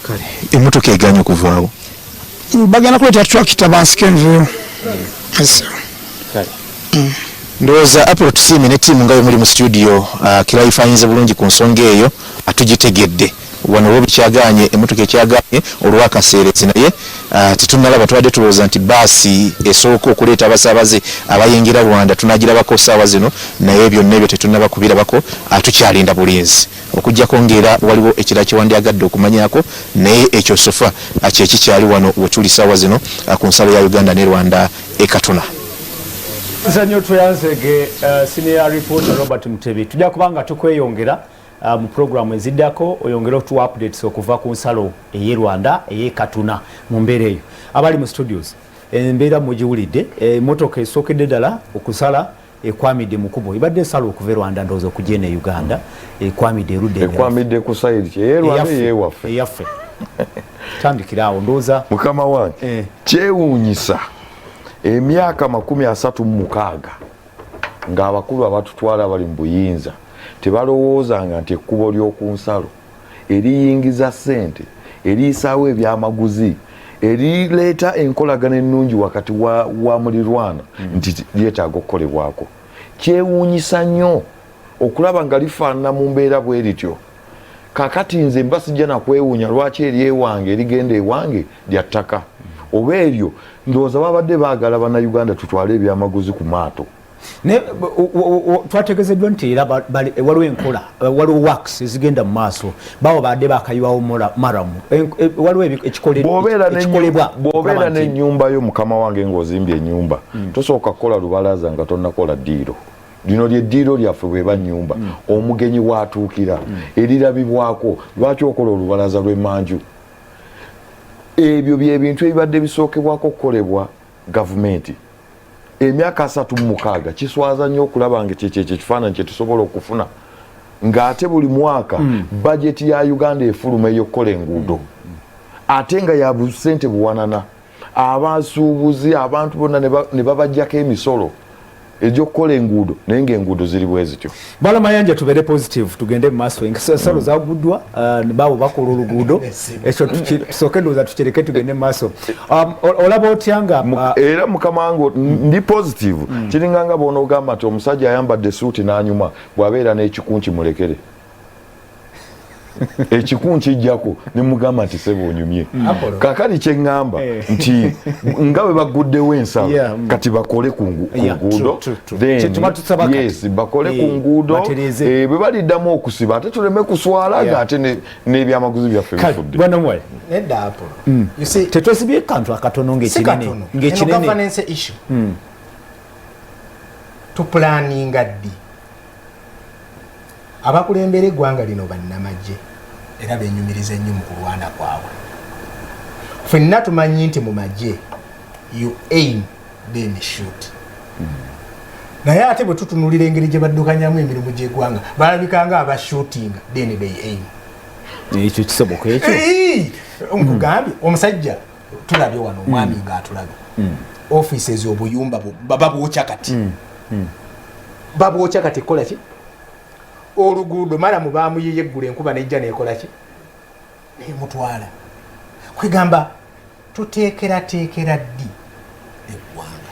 Kale emmotoka egaanye okuvaawo? Bagenda kuleeta tractor bansike enveewo. Esebo. Kale. Ndowooza Apollo Tusiime ne ttiimu nga bwe muli mu studio clarifyinze bulungi ku nsonga eyo, tugitegedde. Wano wo bikyagaanye, emmotoka ekyagaanye olw'akaseerezi, naye tetunnalaba. Tubadde tulowooza nti baasi esooka okuleeta abasaabaze abayingira Rwanda tunagirabako saawa zino, naye byonna ebyo tetunnaba kubirabako. Tukyalinda bulinzi, okuggyako ng'era waliwo ekirala kyewandyagadde okumanyako, naye ekyo so far kyekikyali wano wetuli saawa zino ku nsalo ya Uganda ne Rwanda e Katuna. Nzanyo tweyanzege, senior reporter Robert Mutebi. Tujja kubanga tukweyongera mu programu eziddako oyongere otuwa updates okuva ku nsalo ey'e Rwanda ey'e Katuna. Mu mbeera eyo, abali mu studios, embeera mugiwulidde. Emotoka esookedde ddala okusala ekwamidde mu kubo, ebadde esala okuva e Rwanda, ndowooza okujja eno e Uganda, ekwamidde erudde. Ekwamidde ku side ey'e Rwanda, ey'ewaffe? Eyaffe. Tandikira awo, ndowooza. Mukama wange, kyewuunyisa, emyaka 36 ng'abakulu abatutwala bali mu buyinza tebalowoozanga nti ekkubo ly'oku nsalo eriyingiza ssente, eriyisaawo ebyamaguzi, erireeta enkolagana ennungi wakati wa mulirwana, nti lyetaaga okukolebwako. Kyewuunyisa nnyo okulaba nga lifaanana mu mbeera bwe lityo. Kakati nze mba sijja nakwewuunya lwaki eryewange erigenda ewange lya ttaka oba eryo. Ndowooza babadde baagala Bannayuganda tutwale ebyamaguzi ku maato. Naye twategezeddwa nti era waliwo enkola, waliwo works ezigenda mu maaso, bawo badde bakayiwawo murram. Waliwo ekikolebwa. Bw'obeera n'ennyumba yo, mukama wange, ng'ozimbye ennyumba, tosooka kukola lubalaza nga tonnakola ddiiro. Lino lyeddiiro lyaffe. Bweba nnyumba, omugenyi waatuukira erirabibwako, lwaki okola olubalaza lw'emanju? Ebyo byebintu ebibadde bisookebwako okukolebwa gavumenti. Emyaka 36 kiswaza nnyo okulaba nga kyekyo ekifaananyi kyetusobola okufuna, ng'ate buli mwaka bajeti ya Uganda efuluma ey'okukola enguudo, ate nga ya busente buwanana. Abasuubuzi, abantu bonna ne babajjako emisolo egy'okukola enguudo, naye ng'enguudo ziri bwe zityo. Bala Mayanja, tubeere positive, tugende mu maaso. Ensalo zaguddwa, baabo bakola oluguudo, ekyo tusooke ndowooza tukireke, tugende mu maaso. Olaba otya nga Era mukama wange, ndi positive. Kiringa nga bw'onoogamba nti omusajja ayambadde suuti n'anyuma, bw'abeera n'ekikunki mulekere ekiku nkijjako nemugamba nti sebe onyumye. Kakati kyeŋŋamba nti nga bwe baguddewo ensalo, kati bakole ku nguudo. Yes, bakole ku nguudo, bwe baliddamu okusiba ate tuleme kuswala nga ate n'ebyamaguzi byaffe bifudde. Tetwesibye kantu akatono ngaekinene. Tupulaninga ddi? Abakulembera eggwanga lino bannamagye era benyumiriza ennyo mu kulwana kwabwe. Ffenna tumanyi nti mu magye you aim then shoot, naye ate bwe tutunulira engeri gye baddukanyamu emirimu gy'eggwanga, balabika nga aba shooting then they aim. Ekyo kisoboka ekyo? Nkugambye, omusajja tulabye wano, omwami ng'atulabye, offices, obuyumba babwokya kati, babwokya kati. Kola ki? Oluguudo murram bamuyiye eggulu, enkuba nejja nekola ki? Nemutwala. Kwegamba tuteekerateekera ddi eggwanga?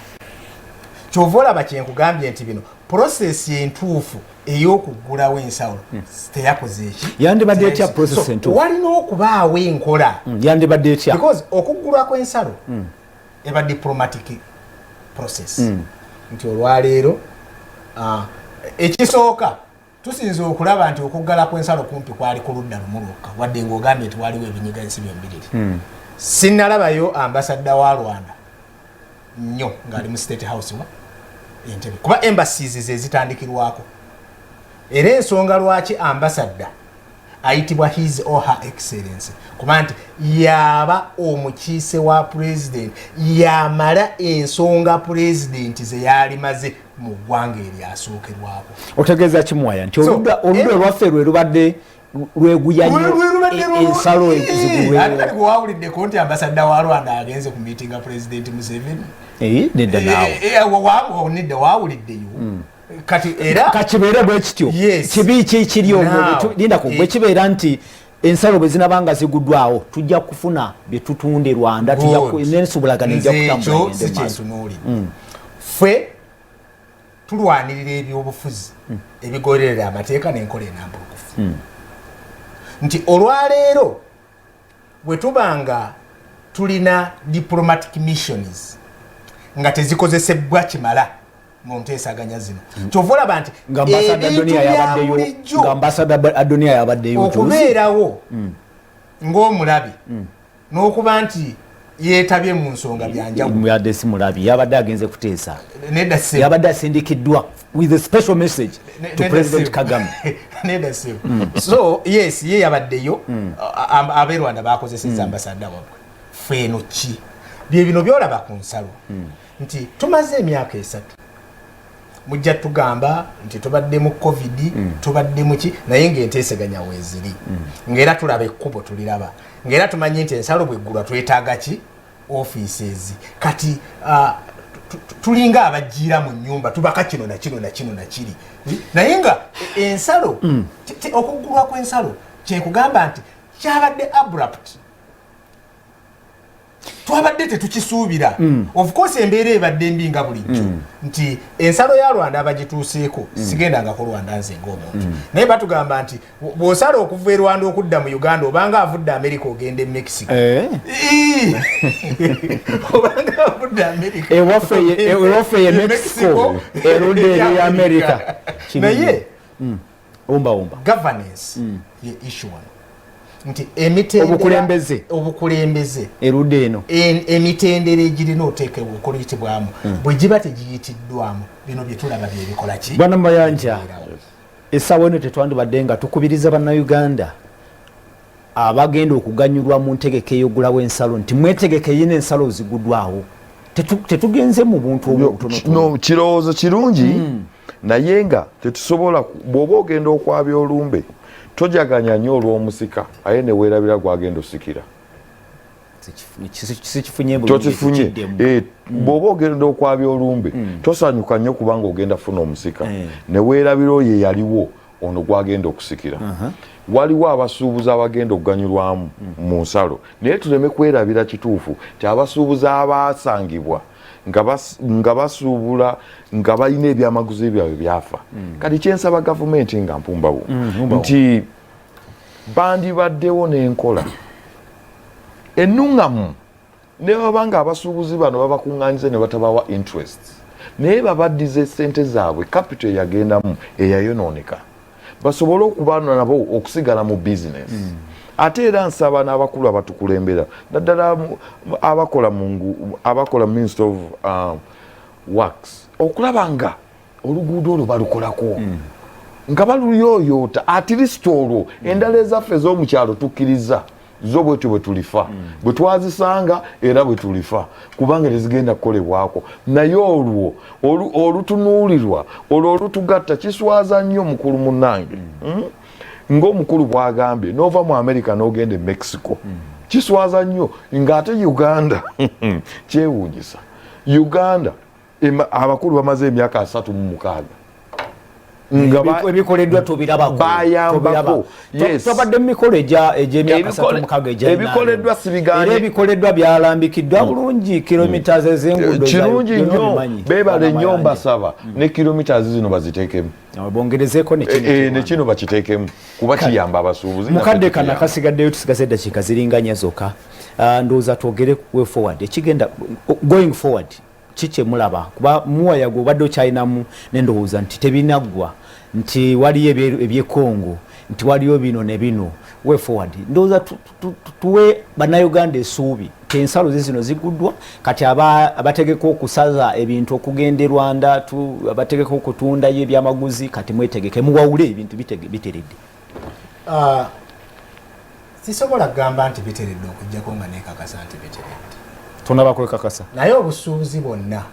Kyova olaba kyenkugambye nti bino process entuufu ey'okuggulawo ensalo teyakoze eki. Yandibadde etya process entuufu? Walina okubaawo enkola. Yandibadde etya? Because okuggulwa kw'ensalo eba diplomatic process, nti olwaleero ekisooka tusinza okulaba nti okuggala kw'ensalo kumpi kwali ku ludda lumu lwokka, wadde ng'ogambye nti waliwo ebinyiga ensi byombiriri. Sinnalabayo ambassador wa Rwanda nnyo ng'ali mu State House wa Entebe, kuba embassies ze zitandikirwako. Era ensonga lwaki ambassador ayitibwa His or Her Excellence, kuba nti yaba omukiise wa president, yamala ensonga president ze yalimaze mu ggwanga eryasookerwako. Otegeeza kimwaya nti oludda olwaffe lwe lubadde lweguya nnyo ensalo ezigulwewo? Wawuliddeko nti ambassador wa Rwanda agenze ku miitinga President Museveni? Nedda naawe. Nedda, wawuliddeyo? Kati era kakibeere bwe kityo, kibi ki kiri omwo? Lindako, bwe kibeera nti ensalo bwe zinaba nga ziguddwawo tujja kufuna bye tutunda e Rwanda, nensubulagana ejja kutambula. Si kyentunuulidde. Ffe tulwanirira ebyobufuzi ebigoberera amateeka n'enkola enambulukufu. Nti olwaleero bwe tuba nga tulina diplomatic missions nga tezikozesebwa kimala mu nteesaganya zino, kyova olaba nti Nga Ambassador ebintu Adonia bya yabaddeyo, bulijjo nga Ambassador Adonia yabaddeyo juzi. Okubeerawo ng'omulabi n'okuba nti yeetabye mu nsonga byanjawulo. Yadde si mulabi, yabadde agenze kuteesa. Nedda ssebo. Yabadde asindikiddwa with a special message to Nedda President ssebo. Kagame. Nedda ssebo. So yes, ye yabaddeyo, ab'e Rwanda bakozesezza ambasada wabwe. Feeno ki bye bino byolaba ku nsalo nti tumaze emyaka 3, mujja tugamba nti tubadde mu COVID, tubadde muki, naye ng'enteeseganya weeziri, ng'era tulaba ekkubo, tuliraba ng'era tumanyi nti ensalo bweggulwa twetaaga ki offices. Kati tulinga abajiira mu nyumba, tubaka kino na kino na kino na kiri, naye nga ensalo okuggulwa kw'ensalo kyekugamba nti kyabadde abrupt, twabadde tetukisuubira. Of course embeera ebadde mbi nga bulijjo, nti ensalo ya Rwanda abagituuseeko, sigendangako Rwanda nze ng'omuntu, naye batugamba nti bw'osala okuva e Rwanda okudda mu Uganda, obanga avudde America ogenda e Mexico. Eh. Obanga avudde America. Ewaffe ye Mexico, erudda eri America. Naye Wumba wumba. governance ye issue wano, nti emitendera, Obukulembeze. Obukulembeze. Erudda eno. Emitendera egirina oteekebwa okuyitibwamu bwe giba tegiyitiddwamu, bino bye tulaba byebikola ki? Bwana Mayanja, Bibeerawo. Essaawa eno tetwandibadde nga tukubiriza Bannayuganda abagenda okuganyulwa mu ntegeka ey'ogulawo ensalo nti mwetegeke yina ensalo ziguddwawo? Tetugenze mu buntu obwo obutonotono? No, kirowoozo kirungi, naye nga tetusobola bw'oba ogenda okwabya olumbe, tojaganya nnyo olw'omusika, aye neweerabira gwagenda osikira. Sikifunye bulungi. Tokifunye? Tukiddemu. Eh, bw'oba ogenda okwabya olumbe, tosanyuka nnyo kubanga ogenda funa omusika, neweerabira oyo eyaliwo ono gwagenda okusikira. Waliwo abasuubuzi abagenda okuganyulwamu mu nsalo, naye tuleme kwerabira kituufu ti abasuubuzi abasangibwa nga basuubula nga balina ebyamaguzi byabwe byafa. Kati kyensaba gavumenti nga mpumbawo nti bandibaddewo n'enkola ennuŋŋamu, ne baba nga abasuubuzi bano babakuŋŋanyiza ne batabawa interest, naye babaddiza esente zaabwe, capital eyagendamu eyayonooneka, basobole okuba nabo okusigala mu business. Ate era nsaba n'abakulu abatukulembera, naddala abakola Minister of Works, okulaba nga oluguudo olwo balukolako nga baluyooyoota, at least olwo endala ezaffe ez'omukyalo tukkiriza zo bwetyo bwe tulifa, bwe twazisanga era bwe tulifa, kubanga tezigenda kukolebwako. Naye olwo olutunuulirwa olwo olutugatta kiswaza nnyo, mukulu munnange. Ng'omukulu bw'agambye, n'ova mu America n'ogenda e Mexico, kiswaza nnyo ng'ate Uganda kyewuunyisa. Uganda abakulu bamaze emyaka 36 nga Ebikoleddwa tobirabako. Bayambako. Tobiraba. Yes. Twabadde mu mikolo egy'emyaka 36 egya Ebikoleddwa sibigaanye. Era ebikoleddwa byalambikiddwa bulungi, kilometers ez'enguudo Kirungi byonna nnyo. obimanyi. Beebale nnyo. Bwana Mbasaba ne kilometers zino baziteekemu. Mayanja. Bongerezeeko ne kino. Eh, ne kino bakiteekemu kuba kiyamba abasuubuzi, Mukadde naffe kano kituyamba. akasigaddeyo, tusigaze eddakiika ziringa nnya zokka. Ah, ndowooza twogere way forward, ekigenda going forward ki kyemulaba, kuba muwayaga obadde okyalinamu nendowooza nti tebinaggwa, nti waliyo ebyekongo, nti waliyo bino ne bino. Way forward, ndowooza tuwe Bannayuganda essuubi nti ensalo ze zino ziguddwa kati, abategeka okusaza ebintu okugenda e Rwanda, abategeka okutundayo ebyamaguzi, kati mwetegeke muwawule ebintu biteredde. Ah, sisobola kugamba nti biteredde okuggyako nga nekakasa nti biteredde. Tonaba kwekakasa. Naye obusuubuzi bwonna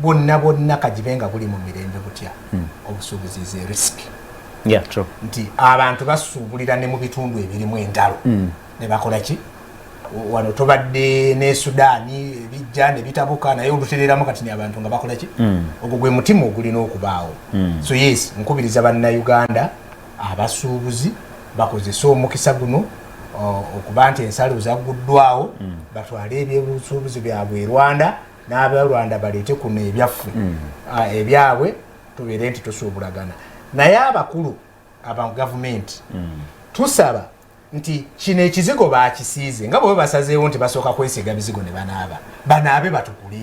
bwonna bwonna, kagibe nga buli mu mirembe butya, obusuubuzi is a risk. Yeah, true. Nti abantu basuubulira ne mu bitundu ebirimu entalo ne bakola ki. Wano tubadde ne Sudaani, ebijja ne bitabuka, naye olutereramu kati ni abantu nga bakola ki. Ogwo gwe mutima ogulina okubaawo. So yes, nkubiriza Bannayuganda abasuubuzi bakozese omukisa guno okuba nti ensalo zagguddwawo, batwale ebyobusuubuzi byabwe e Rwanda, n'Abarwanda baleete kuno ebyaffe, ebyabwe, tubeere nti tusuubulagana. Naye abakulu Aba gavumenti, tusaba nti kino ekizigo bakisiize nga bwe basazeewo nti basooka kwesiiga bizigo ne banaaba, banaabe batukule.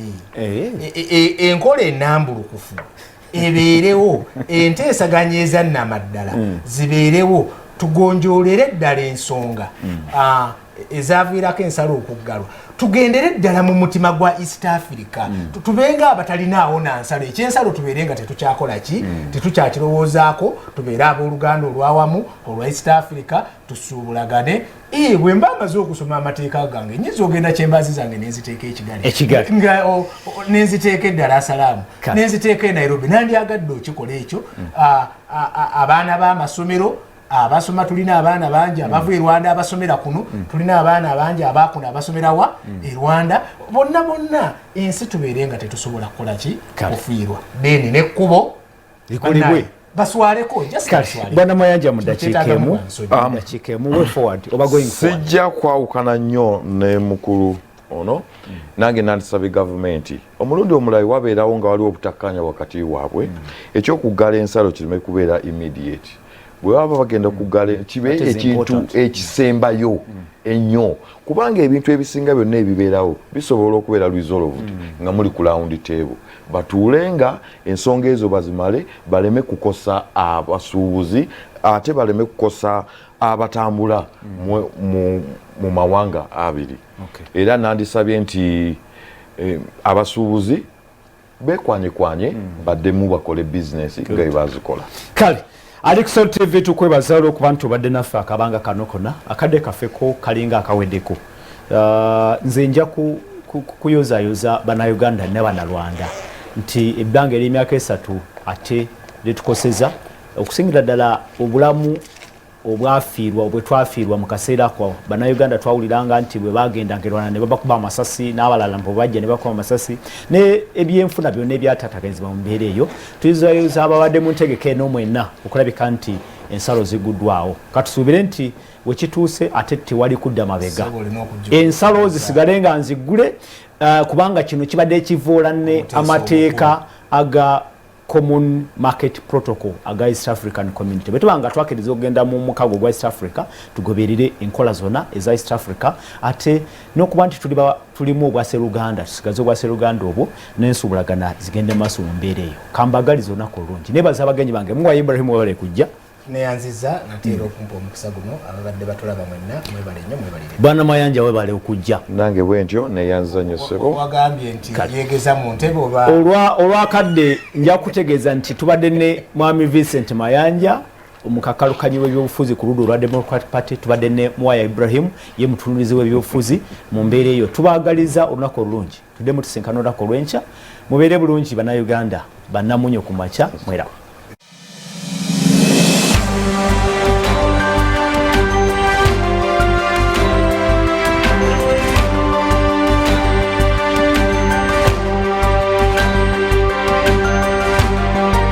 Enkola enambulukufu ebeerewo, enteesaganya ezannamaddala zibeerewo, tugonjoolere ddala ensonga ezaviirako ensalo okuggalwa, tugendere ddala mu mutima gwa East Africa, tubenga abatalinaawo nansalo. Ekyensalo tubeere nga tetukyakola ki, tetukyakirowoozaako, tubeere abooluganda olwawamu olwa East Africa, tusuubulagane. Bwe mba amaze okusoma amateeka gange, nyinza ogenda kyembazi zange nenziteeka ekigali. Ekigali. Nga nenziteeka e Dar es Salaam, nenziteeka e Nairobi. Nandyagadde okikola ekyo. Abaana b'amasomero abasoma, tulina abaana bangi abava e Rwanda abasomera kuno, tulina abaana bangi abakuno abasomera wa e Rwanda. Bonna bonna ensi tubeere nga tetusobola kukola ki, kufiirwa. Then nekkubo likolebwe. Bannange, baswaleko, just baswaleko. Bwana Mayanja, mu dakiika Kyetaaga emu, mu nsonyi. mu dakiika emu, way forward oba going forward? Sijja kwawukana nnyo ne mukulu ono. Nange nandisabye gavumenti, omulundi omulala wabeerawo nga waliwo obutakkaanya wakati waabwe, ekyokuggala ensalo kireme kubeera immediate. Bwe baba bagenda kuggala, kibe That is ekintu important. ekisembayo ennyo, kubanga ebintu ebisinga byonna ebibeerawo bisobola okubeera resolved nga muli ku round table. Batuule nga ensonga ezo bazimale, baleme kukosa abasuubuzi, ate baleme kukosa abatambula mu mawanga abiri. Era nandisabye nti abasuubuzi bekwanyekwanye, baddemu bakole bizinesi nga bwe bazikola. Kale, Alixon TV tukwebaza olwokuba nti obadde naffe akabanga kano konna. Akadde kaffe ko kalinga akaweddeko. Nze nja kuyozayoza Bannayuganda ne Bannarwanda nti ebbanga ery'emyaka 3 ate lyetukoseza, okusingira ddala obulamu obwafiirwa, bwe twafiirwa mu kaseera ako. Bannayuganda twawuliranga nti bwe bagendanga e Rwanda ne babakuba amasasi, n'abalala bwe bajja ne bakuba amasasi, ne ebyenfuna byonna ebyatataganyizibwa mu mbeera eyo. Tuyizayoza ababadde mu ntegeka eno mwenna okulabika nti ensalo ziguddwawo. Katusuubire nti wekituuse ate tewali kudda mabega. Ssebo, olina okujjukira. Ensalo zisigale nga nziggule, kubanga kino kibadde kivoola ne Omuteesa amateeka aga Common Market Protocol aga East African Community. Bwe tuba nga twakkiriza okugenda mu mukago gwa East Africa, tugoberere enkola zonna eza East Africa, ate n'okuba nti tulimu obwaseruganda, tusigaze obwaseruganda obwo n'ensuubulagana zigende maaso mu mbeera eyo. Kambagaliza olunaku olulungi. Nebaza abagenyi bange. Muwa Ibrahim, webale kujja. Neyanziza nateera okumpa omukisa guno. Ababadde batulaba mwenna mwebale nnyo, mwebalire. Bwana Mayanja, webale okujja. Nange bwentyo neyanziza nnyo, ssebo. Wagambye nti yegeza mu ntebe oba? Olwakadde nja kutegeeza nti tubadde ne Mwami Vincent Mayanja, omukakalukanyi w'ebyobufuzi ku ludda olwa Democrat Party. Tubadde ne Muwaya Ibrahim, ye mutunulizi w'ebyobufuzi mu mbeera eyo. Tubaagaliza olunaku olulungi, tuddemu tusinkana olunaku olw'enkya. Mubeere bulungi, Bannayuganda, bannamunyo ku makya. Mweraba.